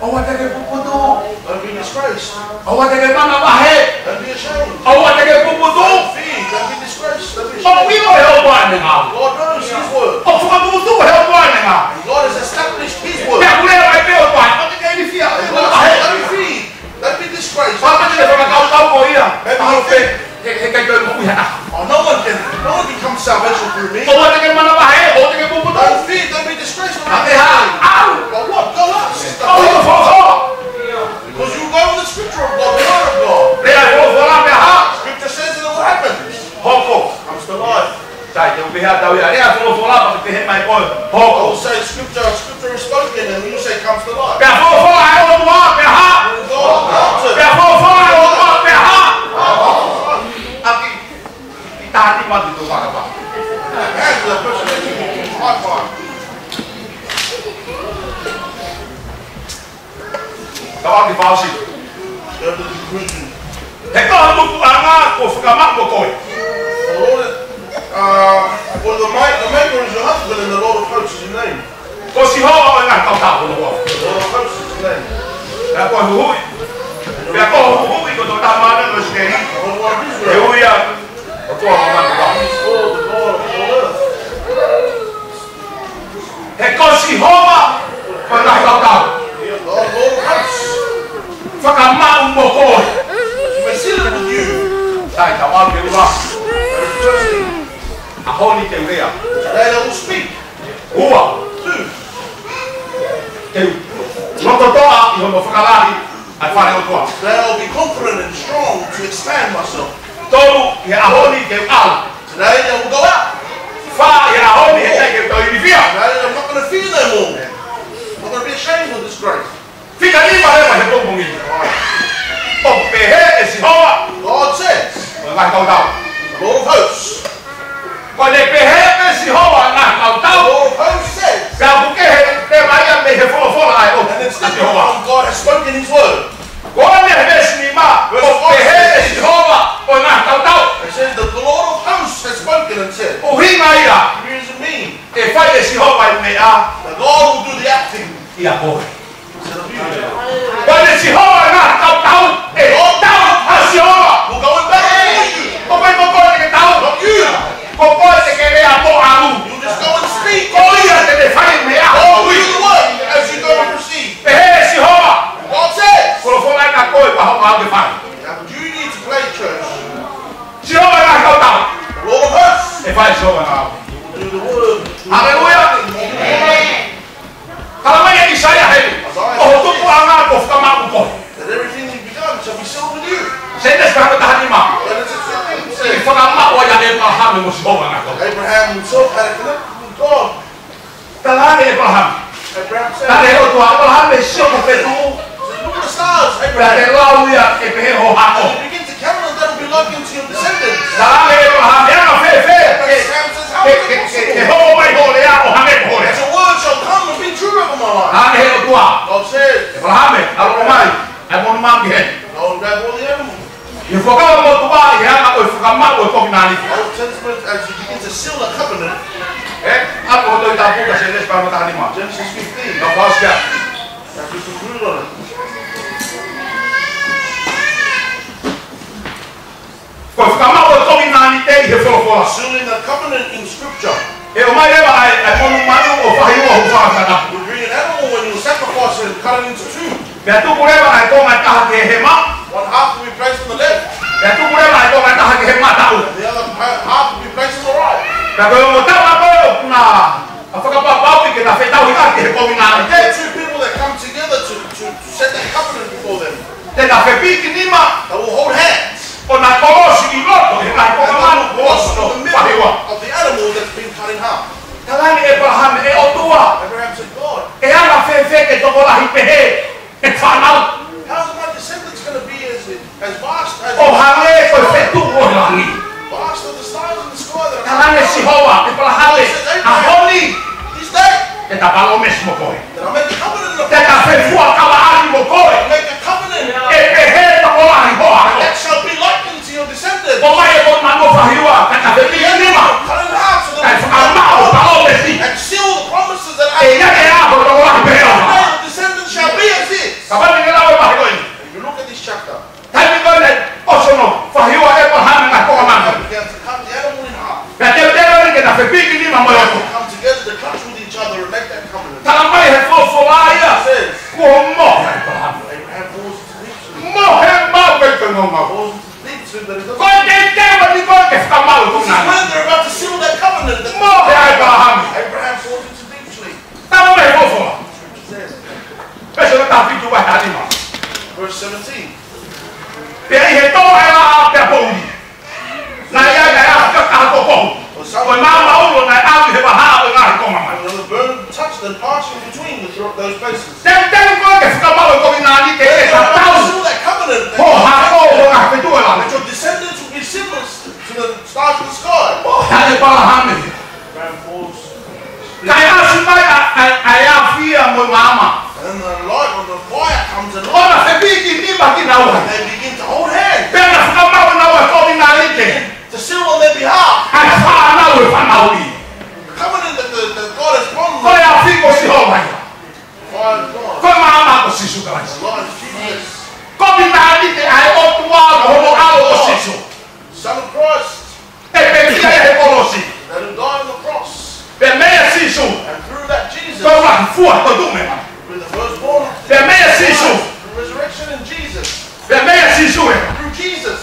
ʻOua te ke puputuʻu. Don't be disgraced. ʻOua te ke manavahē. Don't be ashamed. ʻOua te ke puputuʻu. Don't fear. Don't be disgraced. Don't be ashamed. ʻOku ʻilo ʻe he ʻOtua ʻene ngāue. God knows his word. ʻOku fakapuputuʻu ʻe he ʻOtua ʻene ngāue. And God has established his word. Pea ʻoku lea mai pē ʻe he ʻOtua, ʻoua te ke ilifia, ʻoua te ke manavahē. Don't fear. Don't be disgraced. Pea te ke fakakaukau ko ia. Maybe you think, he, he ʻikai ke moʻui ha taha. Oh, no one can, no one can come to salvation through me. ʻOua te ke manavahē, ʻoua te ke puputuʻu. Don't fear, don't be disgraced. Ka ke haʻu. But what? Go up. ʻOku ʻi ai e folofola. Because you go with the scripture of God, the word of God. Lea e folofola pea hā. Scripture says that it will happen. Hoko. Comes to life. Sai, te u pehē atu ia, lea e folofola, pea ke pehē mai koe, hoko. I will say scripture, scripture is spoken, and you say comes to life. Pea folofola e ʻOtua, pea hā. When God prompts it. Pea folofola e ʻOtua, pea hā. ʻAki, ʻi tāti mati tō vaka vaka. And the person that you high five. Ka ʻoku fāʻofua. He ko ho tupuʻanga kuo fakamaʻu mo koe. The Lord, uh, for the ma-, the Maker is your husband and the Lord of hosts is your name. Ko Sihova ʻo e ngaahi kautaha ko hono huafa. The Lord of hosts is his name. Pea ko e huhuʻi. Pea ko e huhuʻi ko e Tokotaha Māʻoniʻoni ʻo ʻIsileli. The Holy One of Israel. He ui ia ko e ʻOtua ʻo e māmani. He is called the God of all earth. He ko Sihova ʻo e ngaahi kautaha. The Lord of Hono fakalahi ʻa e fale ʻo e ʻOtua. Today I'll be confident and strong to expand myself. Tolu, ʻi he ʻaho ni te u ʻalu. Today I will go out. Fā, ʻi he ʻaho ni heʻikai ke u tau ilifia. Today I'm not gonna fear no more. I'm not gonna be ashamed of this grace. Fika nima leva he pongipongi ni. ʻOku pehē ʻe Sihova. God says, ʻo e ngaahi kautau. The Lord of hosts. Ko ʻene pehē ʻe Sihova ʻo e ngaahi kautau. The Lord of hosts says. Pea ʻoku kehe leva ia mei he folofola ʻa e ʻOtua. And it's different from God has spoken his word. Ko ʻene veesi nima, ʻoku pehē ʻe Sihova ʻo e ngaahi kautau. It says that the Lord of hosts has spoken and said. ʻUhinga ia. Here's the mean. ʻE fai ʻe Sihova ʻa e meʻa. The Lord will do the acting. ʻIa koe. Ko ʻene Sihova ʻo e ngaahi kautau, ʻe tau ʻa Sihova. We'll go in battle for you. Ko koe, ko koe te ke tau. Not you. Ko koe te ke lea mo ʻalu. You just go and speak. Ko ia te ne fai meʻa. Oh, do the work as you go and proceed. Pehē ʻe Sihova. God says. Folofola ʻa koe, pea hoʻo ʻalu ke fai. You have a duty to play church. Sihova ʻo e ngaahi kautau. The Lord of hosts. ʻE fai Sihova ʻa e ngāue. Will do the work. Haleluia. Amen. Talamai ʻe ʻAisea heni, ko ho tupuʻanga kuo fakamaʻu koe. That everything you've begun shall be sealed with you. Sēnesi vahe taha nima. Genesis fifteen says, ʻi he fakamaʻu ʻa ʻĒpalahame mo Sihova ʻo e ngaahi kautau. Abraham himself had a commitment with God. Talaange ʻe ʻĒpalahame. Abraham said, talaange ʻe he ʻOtua, ʻĒpalahame, sio ki ho fetuʻu. Said, look at the stars, Abraham. Pea te lau ia ʻe pehē hoʻo hako. And you begin to count them, that'll be like unto your descendants. Talaange ʻe ʻĒpalahame, ʻe anga fēfē ke, ke, ke, ke hoko mai hoʻo lea ʻo hangē ko hoʻo lea. As a word shall come and be true over my life. Talaange ʻe he ʻOtua. God says, ʻĒpalahame, ʻalu ʻo ʻomai ʻa e monumanu ki heni. Go and grab all the animals. ʻI he Fuakava Motuʻa, ʻi he anga ʻo e fakamaʻu ʻo e kovinānite. Old Testament, as you begin to seal the covenant. ʻE, ʻalu ki he Tohi Tapu, ka Sēnesi vahe taha nima. Genesis fifteen. Ka fasi ia. Now just conclude on it. Ko e fakamaʻu ʻo e kovinānite ʻi he folofola. Sealing the covenant in scripture. ʻE ʻomai leva ʻa e, ʻa e monumanu ʻo fahiua ho fakatapu. You bring an animal and you sacrifice it and cut it into two. Pea tuku leva ʻa e konga ʻe taha ki he hema. One half will be placed on the left. Pea tuku leva ʻa e konga ʻe taha ki he mataʻu. And the other ha-, half will be placed on the right. Pea ko e ongo tama ko ē ʻoku na fakapapauʻi ke na fetauhiʻaki he kovinānite. The two people that come together to, to, to set that covenant before them. Te na fepiki nima. They will hold hands. ʻO na kolosi ʻi loto ʻi he ngaahi konga manu kuo ʻosi fahiua. And they will cross in the middle of the animal that's been cut in half. Talaange ʻe ʻĒpalahame, ʻe ʻOtua. Abraham said, God, ʻe anga fēfē ke tokolahi pehē ʻeku fānau? How's my descendants gonna be as, as vast as the stars? ʻO hangē ko e fetuʻu ʻo e langi. Vast are the stars in the sky that are. Talaange ʻe Sihova, ʻĒpalahame, ʻaho ni. This day. Te ta palōmesi mo koe. That I make a covenant of. Te ta fefuakavaʻaki mo koe. Make a covenant. ʻE pehē tokolahi hoʻo hako. That shall be likened to your descendants. ʻOmai e monumanu ʻo fahiua, ka ta fepiki nima. Cut it in half so that. Kae fakamaʻu palōmesi. And seal the promises that I. ʻE ʻi ai e ʻaho tokolahi pehē ʻo. Your descendants shall be as this. Kapau te ke lau e vahe ko eni. If you look at this chapter. Taimi ko ē naʻe ʻosi hono fahiua ʻe ʻĒpalahame e ngaahi konga manu. Abraham began to cut the animal in half. Pea teuteu eni ke na fepiki nima mo e ʻOtua. Come together to touch with each other and make that covenant. Talamai ʻe he folofola ia. It says, kuo mohe ʻa ʻĒpalahame. Abraham falls into deep sleep. Mohe maʻu pē ʻi he ngongau. Falls into deep sleep that he doesn't. Ko e teuteu eni ko ē ke fakamaʻu e kovinānite. This is when they're about to seal that covenant. Mohe ʻa ʻĒpalahame. Abraham falls into deep sleep. Talamai ʻe he folofola. Scripture says. Pea sio ki he Tāviti vahe taha nima. Verse seventeen. Pea ʻi he tō ʻa e laʻā pea poʻuli, naʻe ʻi ai ʻa e afi kakaha kokohu. Ko e maama ulo naʻe ʻalu ʻi he vahaʻa ʻo e ngaahi konga manu. And the burn touched and passed in between the thro-, those places. Teuteu ko ē ke fakamaʻu e kovinānite ke tatau. Seal that covenant. Hoʻo hako mo e ngaahi fetuʻu ʻo e langi. That your descendants will be similar to the stars in the sky. ʻO ʻĒpalahame. Abraham falls. Kae ʻasi mai ʻa, ʻa, ʻa e afi ia mo e maama. And then the light or the fire comes and. ʻO na fepiki nima kinaua. They begin to hold hands. Pea na fakamaʻu ʻe naua e kovinānite. To seal on their behalf. ʻA e fānau ʻe fanauʻi. The covenant that the, that God has promised. Ko e afi ko Sihova ia. Fire of God. Ko e maama ko Sīsū Kalaisi. The light of Jesus. Kovinānite ʻa e ʻOtua mo hono ʻAlo ko Sīsū. Son of Christ. ʻE pekia ia he kolosi. That who died on the cross. Pea meia Sīsū. And through that Jesus. Ko e lahi fua ʻo e toetuʻu mei he mate. With the firstborn of. Pea meia Sīsū. Through resurrection in Jesus. Pea meia Sīsū ē. Through Jesus.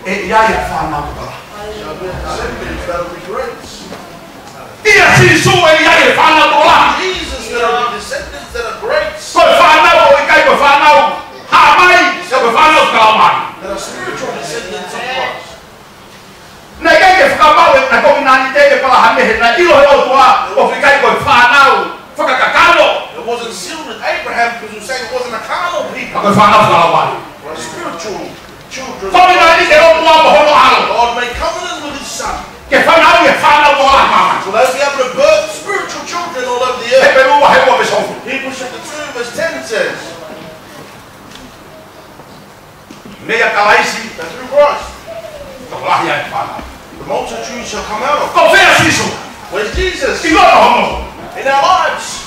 ʻE ʻi ai e fānau tokolahi. Shall be descendants that will be great. ʻIa Sīsū ʻe ʻi ai e fānau tokolahi. Jesus, there will be descendants that are great. Ko e fānau ʻoku ʻikai ko e fānau Ko e fānau fakalaumālie. We're spiritual children. Ko e meʻa ni ke ʻOtua mo hono ʻAlo. God made covenant with his son. Ke fanauʻi e fānau tokolahi ʻi māmani. So that we have to birth spiritual children all over the earth. Hepelū vahe ua veesi hongofulu. Hebrews chapter two verse ten says, Meia Kalaisi, that through Christ, tokolahi ʻa e fānau. The multitude shall come out of. Ko fē ʻa Sīsū? Where's Jesus? ʻI hono hongofulu. In our lives.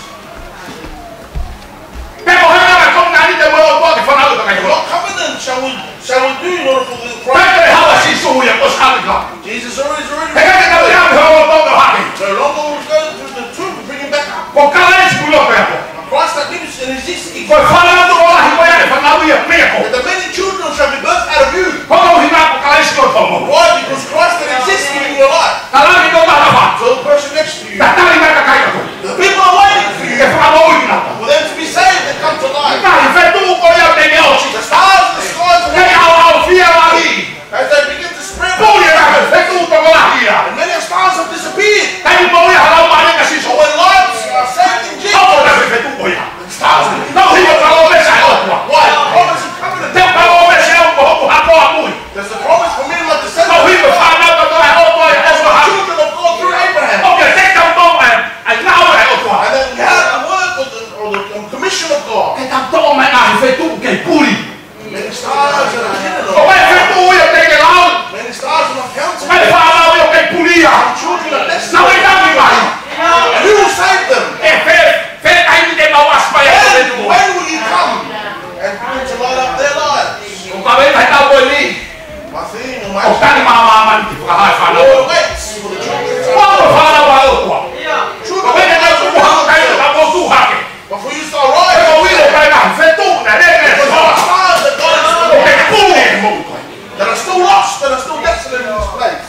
Pe ko e hā e konga ni ʻo e ʻOtua ke fanauʻi e kakai tokolahi? What covenant shall we, shall we do in order for the Christ? Pe ko e hā ʻa Sīsū ia ko e sāli ka. Jesus already, already. He ʻikai ke tau ʻi ai ha ʻOtua hake. No longer will we go to the tomb to bring him back up. Ko Kalaisi kuo ʻi loto ʻiate koe. Christ that lives and exists in you. Ko e fānau tokolahi ko ia ʻe fanauʻi ia meiate koe. That the many children shall be birthed out of you. Ko e ʻuhinga ko Kalaisi ko e fānau. Why? Because Christ that exists in your life. Tala ange ki ho tafaʻaki. So the person next to you. Tatali mai e kakai ʻa koe. The people are waiting for you. Ke fakamoʻui kinautolu. For them to be saved and come to life. Ngaahi fetuʻu ko ia te ne ʻosi. The stars in the sky tonight. Te ne ʻaoʻaofia e langi. As they begin to spread. Puli e ngaahi fetuʻu tokolahi ia. And many stars have disappeared. Taimi pē ia ʻa e Laumālie ʻo Sīsū. When lives are saved in Jesus. Hoko e ngaahi fetuʻu ko ia. Stars. Ko e ʻuhinga e palōmesi ʻa e ʻOtua. Why? The promise of covenant. Te palōmesi au ko hoku hako ʻamui. There's a promise for me and my descendants. Ko e ʻuhinga e fānau kotoa ʻa e ʻOtua ʻia ʻĒpalahame. The children of God through Abraham. ʻOku kei tau toʻo mai e ngāue ʻa e ʻOtua. And then we have the work of the, of the, um, commission of God. Ke tau toʻo mai e ngaahi fetuʻu kei puli. Many stars that are hidden. Ko e fetuʻu ia ʻoku teʻeki ke lau. Many stars are not counted. Ko e fānau ia ʻoku kei puli ia. Children are destined. Naʻa ʻe tangi mai. And who will save them? ʻE fē, fē taimi te ke ʻosi mai ʻa e fetuʻu? When, when will you come and begin to light up their lives? ʻOku ou kaveinga he taʻu ko eni. My theme, my ʻOku tali mai ʻa māmani ke fakahā e fānau. Lord waits for the children to come. Ko e fānau ʻa e ʻOtua. Children. ʻOku ʻikai ke tau tuʻu hake, ʻikai ke tau tuʻu hake. But for you to arise. Ko e ʻuhinga ko e ngaahi fetuʻu naʻe lele. Because there are stars that God has put. ʻOku kei puli e moʻui ko ē. That are still lost, that are still desolate in this place.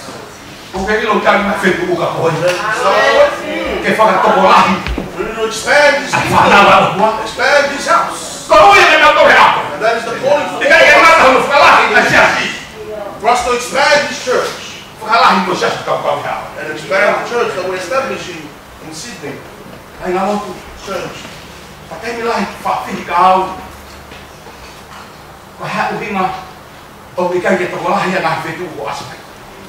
ʻOku ke ʻilo ʻoku tali mai e fetuʻu kia koe. That is not the way for you. Ke fakatokolahi. For you to expand his kingdom. ʻA e fānau ʻa e ʻOtua. Expand his house. Ko e ʻuhinga ke tau toʻo he ako. And that is the calling for all of us. ʻIkai ke ngata hono fakalahi e siasi. For us to expand his church. Fakalahi mo e siasi ʻoku tau kau he ako. And expand the church that we're establishing in Sydney. Kāinga lotu. Church. Ko e taimi lahi ʻoku faʻa fihi kia au. Ko e hā e ʻuhinga ʻoku ʻikai ke tokolahi ʻa e ngaahi fetuʻu kuo ʻasi mai?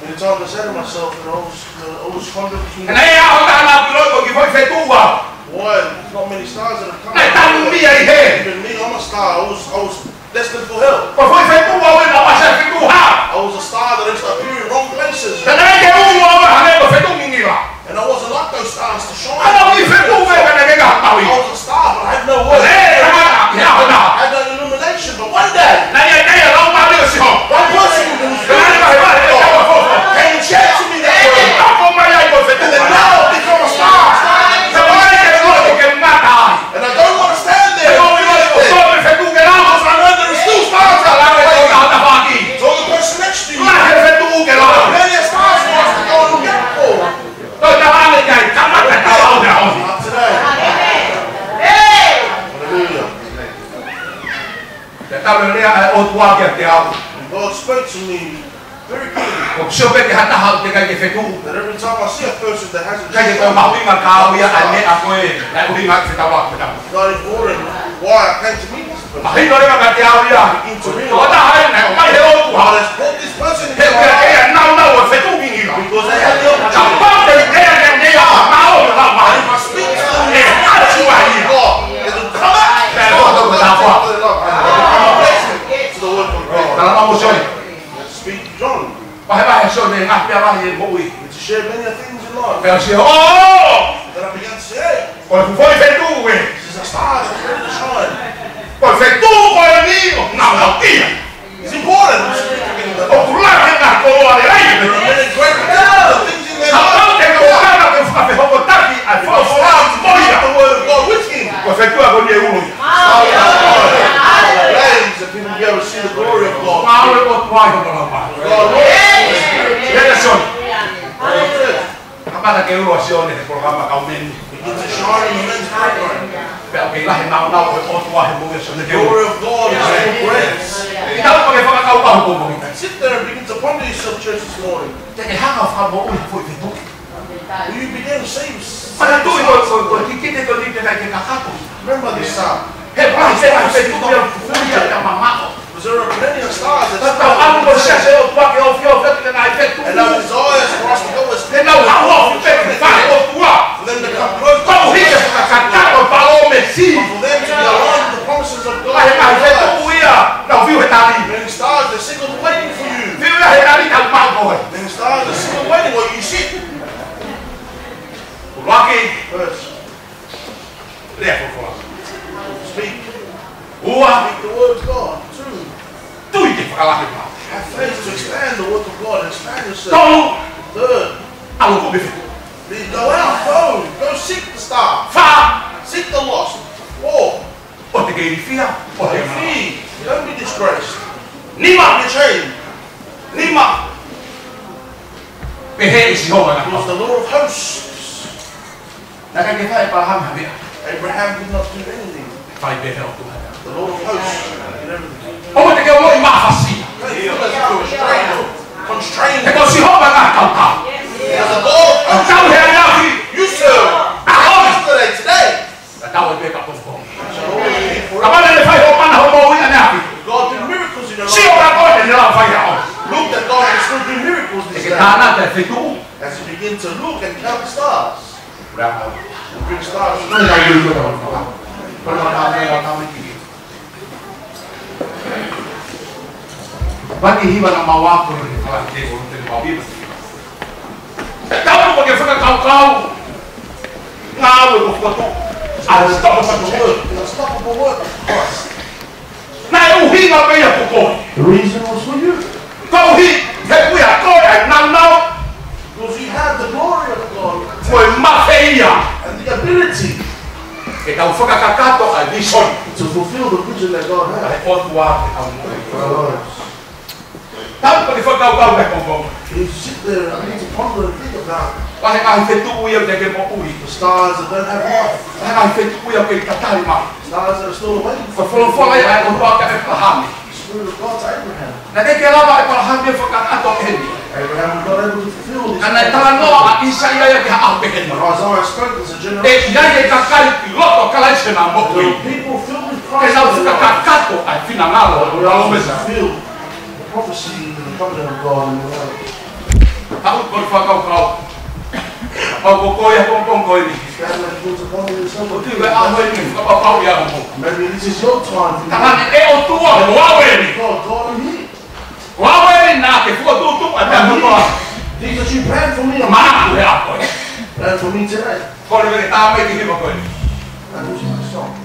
Many times I say to myself, you know, I was, I was wondering between. Naʻe ʻi ai e ʻaho ʻe taha naʻá ku ʻilo ko e kiʻi foʻi fetuʻu au. Why? There's not many stars that have come out. Naʻe tanumia ʻi hē. Even me, I'm a star. I was, I was destined for hell. Ko e foʻi fetuʻu au ʻeni naʻe ʻasi ai e fetuʻu hā? I was a star that used to appear in wrong places. Pea naʻe ʻikai ke u au ʻo hangē ko e fetuʻu ngingila. And I wasn't like those stars to shine. Naʻá ku ʻi he fetuʻu pē ka naʻe ʻikai ke ngata au. I was a star, but I had no worth. Naʻe ʻikai ha, ʻi ai ha taha. I had no illumination, but one day, naʻe ʻi ai e Laumālie ʻo Sihova. One person who was very, very God came and shared to me that word. Naʻe ʻikai ke u au ʻo hangē ko e fetuʻu. And then now I've become a star. Naʻe ʻikai ke u au ʻo ngata ai. And I don't want to stand there. He ko e ʻilo ʻoku ʻi ai e fetuʻu ke lau. Because I know there are still stars out there waiting. Tala ange ki ho tafaʻaki. Tell the person next to you. Lahi e fetuʻu ke lau. Many stars for us to go and look out for. Toe tala ange ki ai, kamata e taʻu ʻo e ʻaho ni. Not today. Hallelujah. Te tau lea ʻa e ʻOtua kiate au. And God spoke to me. Very clearly. ʻOku ou sio pē ki ha taha ʻoku teʻeki ai ke fetuʻu. That every time I see a person that hasn't, ʻikai ke toe mahuʻinga kia au ia ʻa e meʻa ko ē, naʻe ʻuhinga ai e fetaulaki ko eni. It's not important why I came to meet this person. Mahino leva kiate au ia. Begin to realize. Ko e taha eni naʻe ʻomai ʻe he ʻOtua. God has brought this person into my life. He ʻoku ʻikai ke nau nau ʻo fetuʻu ngingila. Because they had the opportunity. Kapau te u lea kiate ia ʻo maʻu ʻa e Laumālie. And if I speak to them, ʻe ʻasi ai ia. God, it will come out. Pea ko e taha ko e taha. It will come out. Listen to the word of God. Tala mai mo Sione. Speak to John. Vahevahe ʻa Sione e ngaahi meʻa lahi ʻi he moʻui. To share many things in life. Pea u sio, ʻō! Then I began to say, hey, ko e fuʻu foʻi fetuʻu ē. This is a star that's ready to shine. Ko e fetuʻu ko eni ʻoku ngāueʻia. It's important. ʻOku lahi e ngaahi koloa lelei. There are many great things in their life. Kapau te ke ʻalu ʻo fakafehokotaki ʻa e folofola mo ia. The word of God with him. Ko e fetuʻu ko eni ʻe ulo ia. Praise, that people be able to see the glory of God. Ngāue ʻa e ʻOtua ʻi hono Laumālie. God works in the Spirit. Lea ʻa Sione. Kamata ke ulo ʻa Sione he polokalama kaumeni. Begin to shine in the men's program. Pea ʻoku kei lahi e nāunau ʻo e ʻOtua he moʻui ʻa Sione ke ulo. Glory of God is so great. Kiʻi tau pē ke fakakaukau ko mo kita. Sit there and begin to ponder yourself, church, this morning. Te ke hanga ʻo fakamoʻui ha foʻi fetuʻu. Will you begin to save? Manatuʻi ko, ko, ko e kikite ko eni ʻoku ʻikai ke kakato. Remember this, uh, he ʻoku lahi e ngaahi fetuʻu ia ʻoku fuʻu ia. Te ngai fetu. And our desires for us to go as Te nau hao pē ki he fale ʻo e ʻOtua. And then to come close to Koeʻuhi ke fakakakato e palōmesi. For them to be aligned with the promises of God. He ngai fetu ia, nau fiu he tali. Many stars, they're sitting waiting for you. Fiu ia he tali, tau maʻu koe. Many stars, they're sitting waiting while you sit. ʻUluaki. First, Lea folofola. Speak. Ua. Speak the word of God. Two. Tui ke fakalahi mai. Have faith to expand the work of God. Expand yourself. Tolu. Third. ʻAlu ʻo kumi fetu. Then go out. Go. Go seek the star. Fā. Seek the lost. Four. ʻOua te ke ilifia. ʻOua te ke Don't fear. Don't be disgraced. Nima. Don't be ashamed. Nima. Pehē ʻe Sihova ʻo e ngaahi Because the Lord of hosts Naʻe ʻikai ke fai ʻe ʻĒpalahame ha meʻa. Abraham did not do anything. Fai pē ʻe he ʻOtua. The Lord of hosts did everything. ʻOua te ke ongoʻi mafasia. Don't feel as if you're restrained or constrained. He ko Sihova ʻa e kautau. Because the Lord of hosts, ʻOku tau he ʻaneafi. You serve. ʻAho ni. Yesterday, today. Tatau ai pē ki he pongipongi. Shall always be forever. Kapau naʻe fai hoʻo mana hoʻo moʻui ʻaneafi. God did miracles in your life. Sio ka ko e ne la fai au. Look that God can still do miracles this day. Te ke tānaki e fetu. As you begin to look and count the stars. Ura. Bring stars. Ko e tau ui ko e tau ui. Ko e tau ui, tau ui. Vani hiva na maua ko e fala te ko te mau hiva. Tau ko ke fakakaukau. Ngāue ko e fokotuʻu. Unstoppable work. Unstoppable work of Christ. Naʻe ʻuhinga pē ia ko koe. The reason was for you. Koeʻuhi he ʻoku ʻia koe ʻa e nāunau. Because you have the glory of God. Ko e mafe ia. And the ability. Ke tau fakakakato ʻa e visone. To fulfill the vision that God has. ʻA e ʻOtua ke tau moʻui. For our lives. Tau pē ke fakakaukau he pongipongi. You sit there and need to ponder and think about it. Ko e ngaahi fetu ia ʻoku teʻeki ke moʻui. The stars that don't have life. Ko e ngaahi fetu ia ʻoku kei tatali mai. Stars that are still awake. Ko e folofola ia ʻa e ʻOtua kia ʻĒpalahame. The Spirit of God to Abraham. Naʻe ʻikai ke lava ʻe ʻĒpalahame ʻo fakakakato eni. Abraham was not able to fulfill this. Ka naʻe talanoa ʻa ʻĪsaia ia ki ha ʻaho pehē ni. Isaiah spoke this a generation. ʻE ʻi ai e kakai ʻi loto ʻo Kalaisi ʻenau moʻui. There were people filled with Christ. Ke nau fakakakato ʻa e finangalo. They were able to fulfill the prophecy and the covenant of God in the world. Tau ko e fakakaukau. Kapau ko koe he pongipongi ko eni. Stand and put upon yourself. ʻOku ʻi ai e ʻaho eni, kapau ko e ʻaho. Maybe this is your time. Tangata ʻe ʻOtua, ʻoku ʻi ai e ʻaho eni. God, God, I'm here. ʻOku ʻi ai e ʻaho eni naʻa ke fokotuʻutuʻu ʻa e meʻa kotoa. Things that you plan for me, I'm Manatu he ʻaho ko eni. Plan for me today. Kole ke tā mai ki he hiva ko eni. That was my song.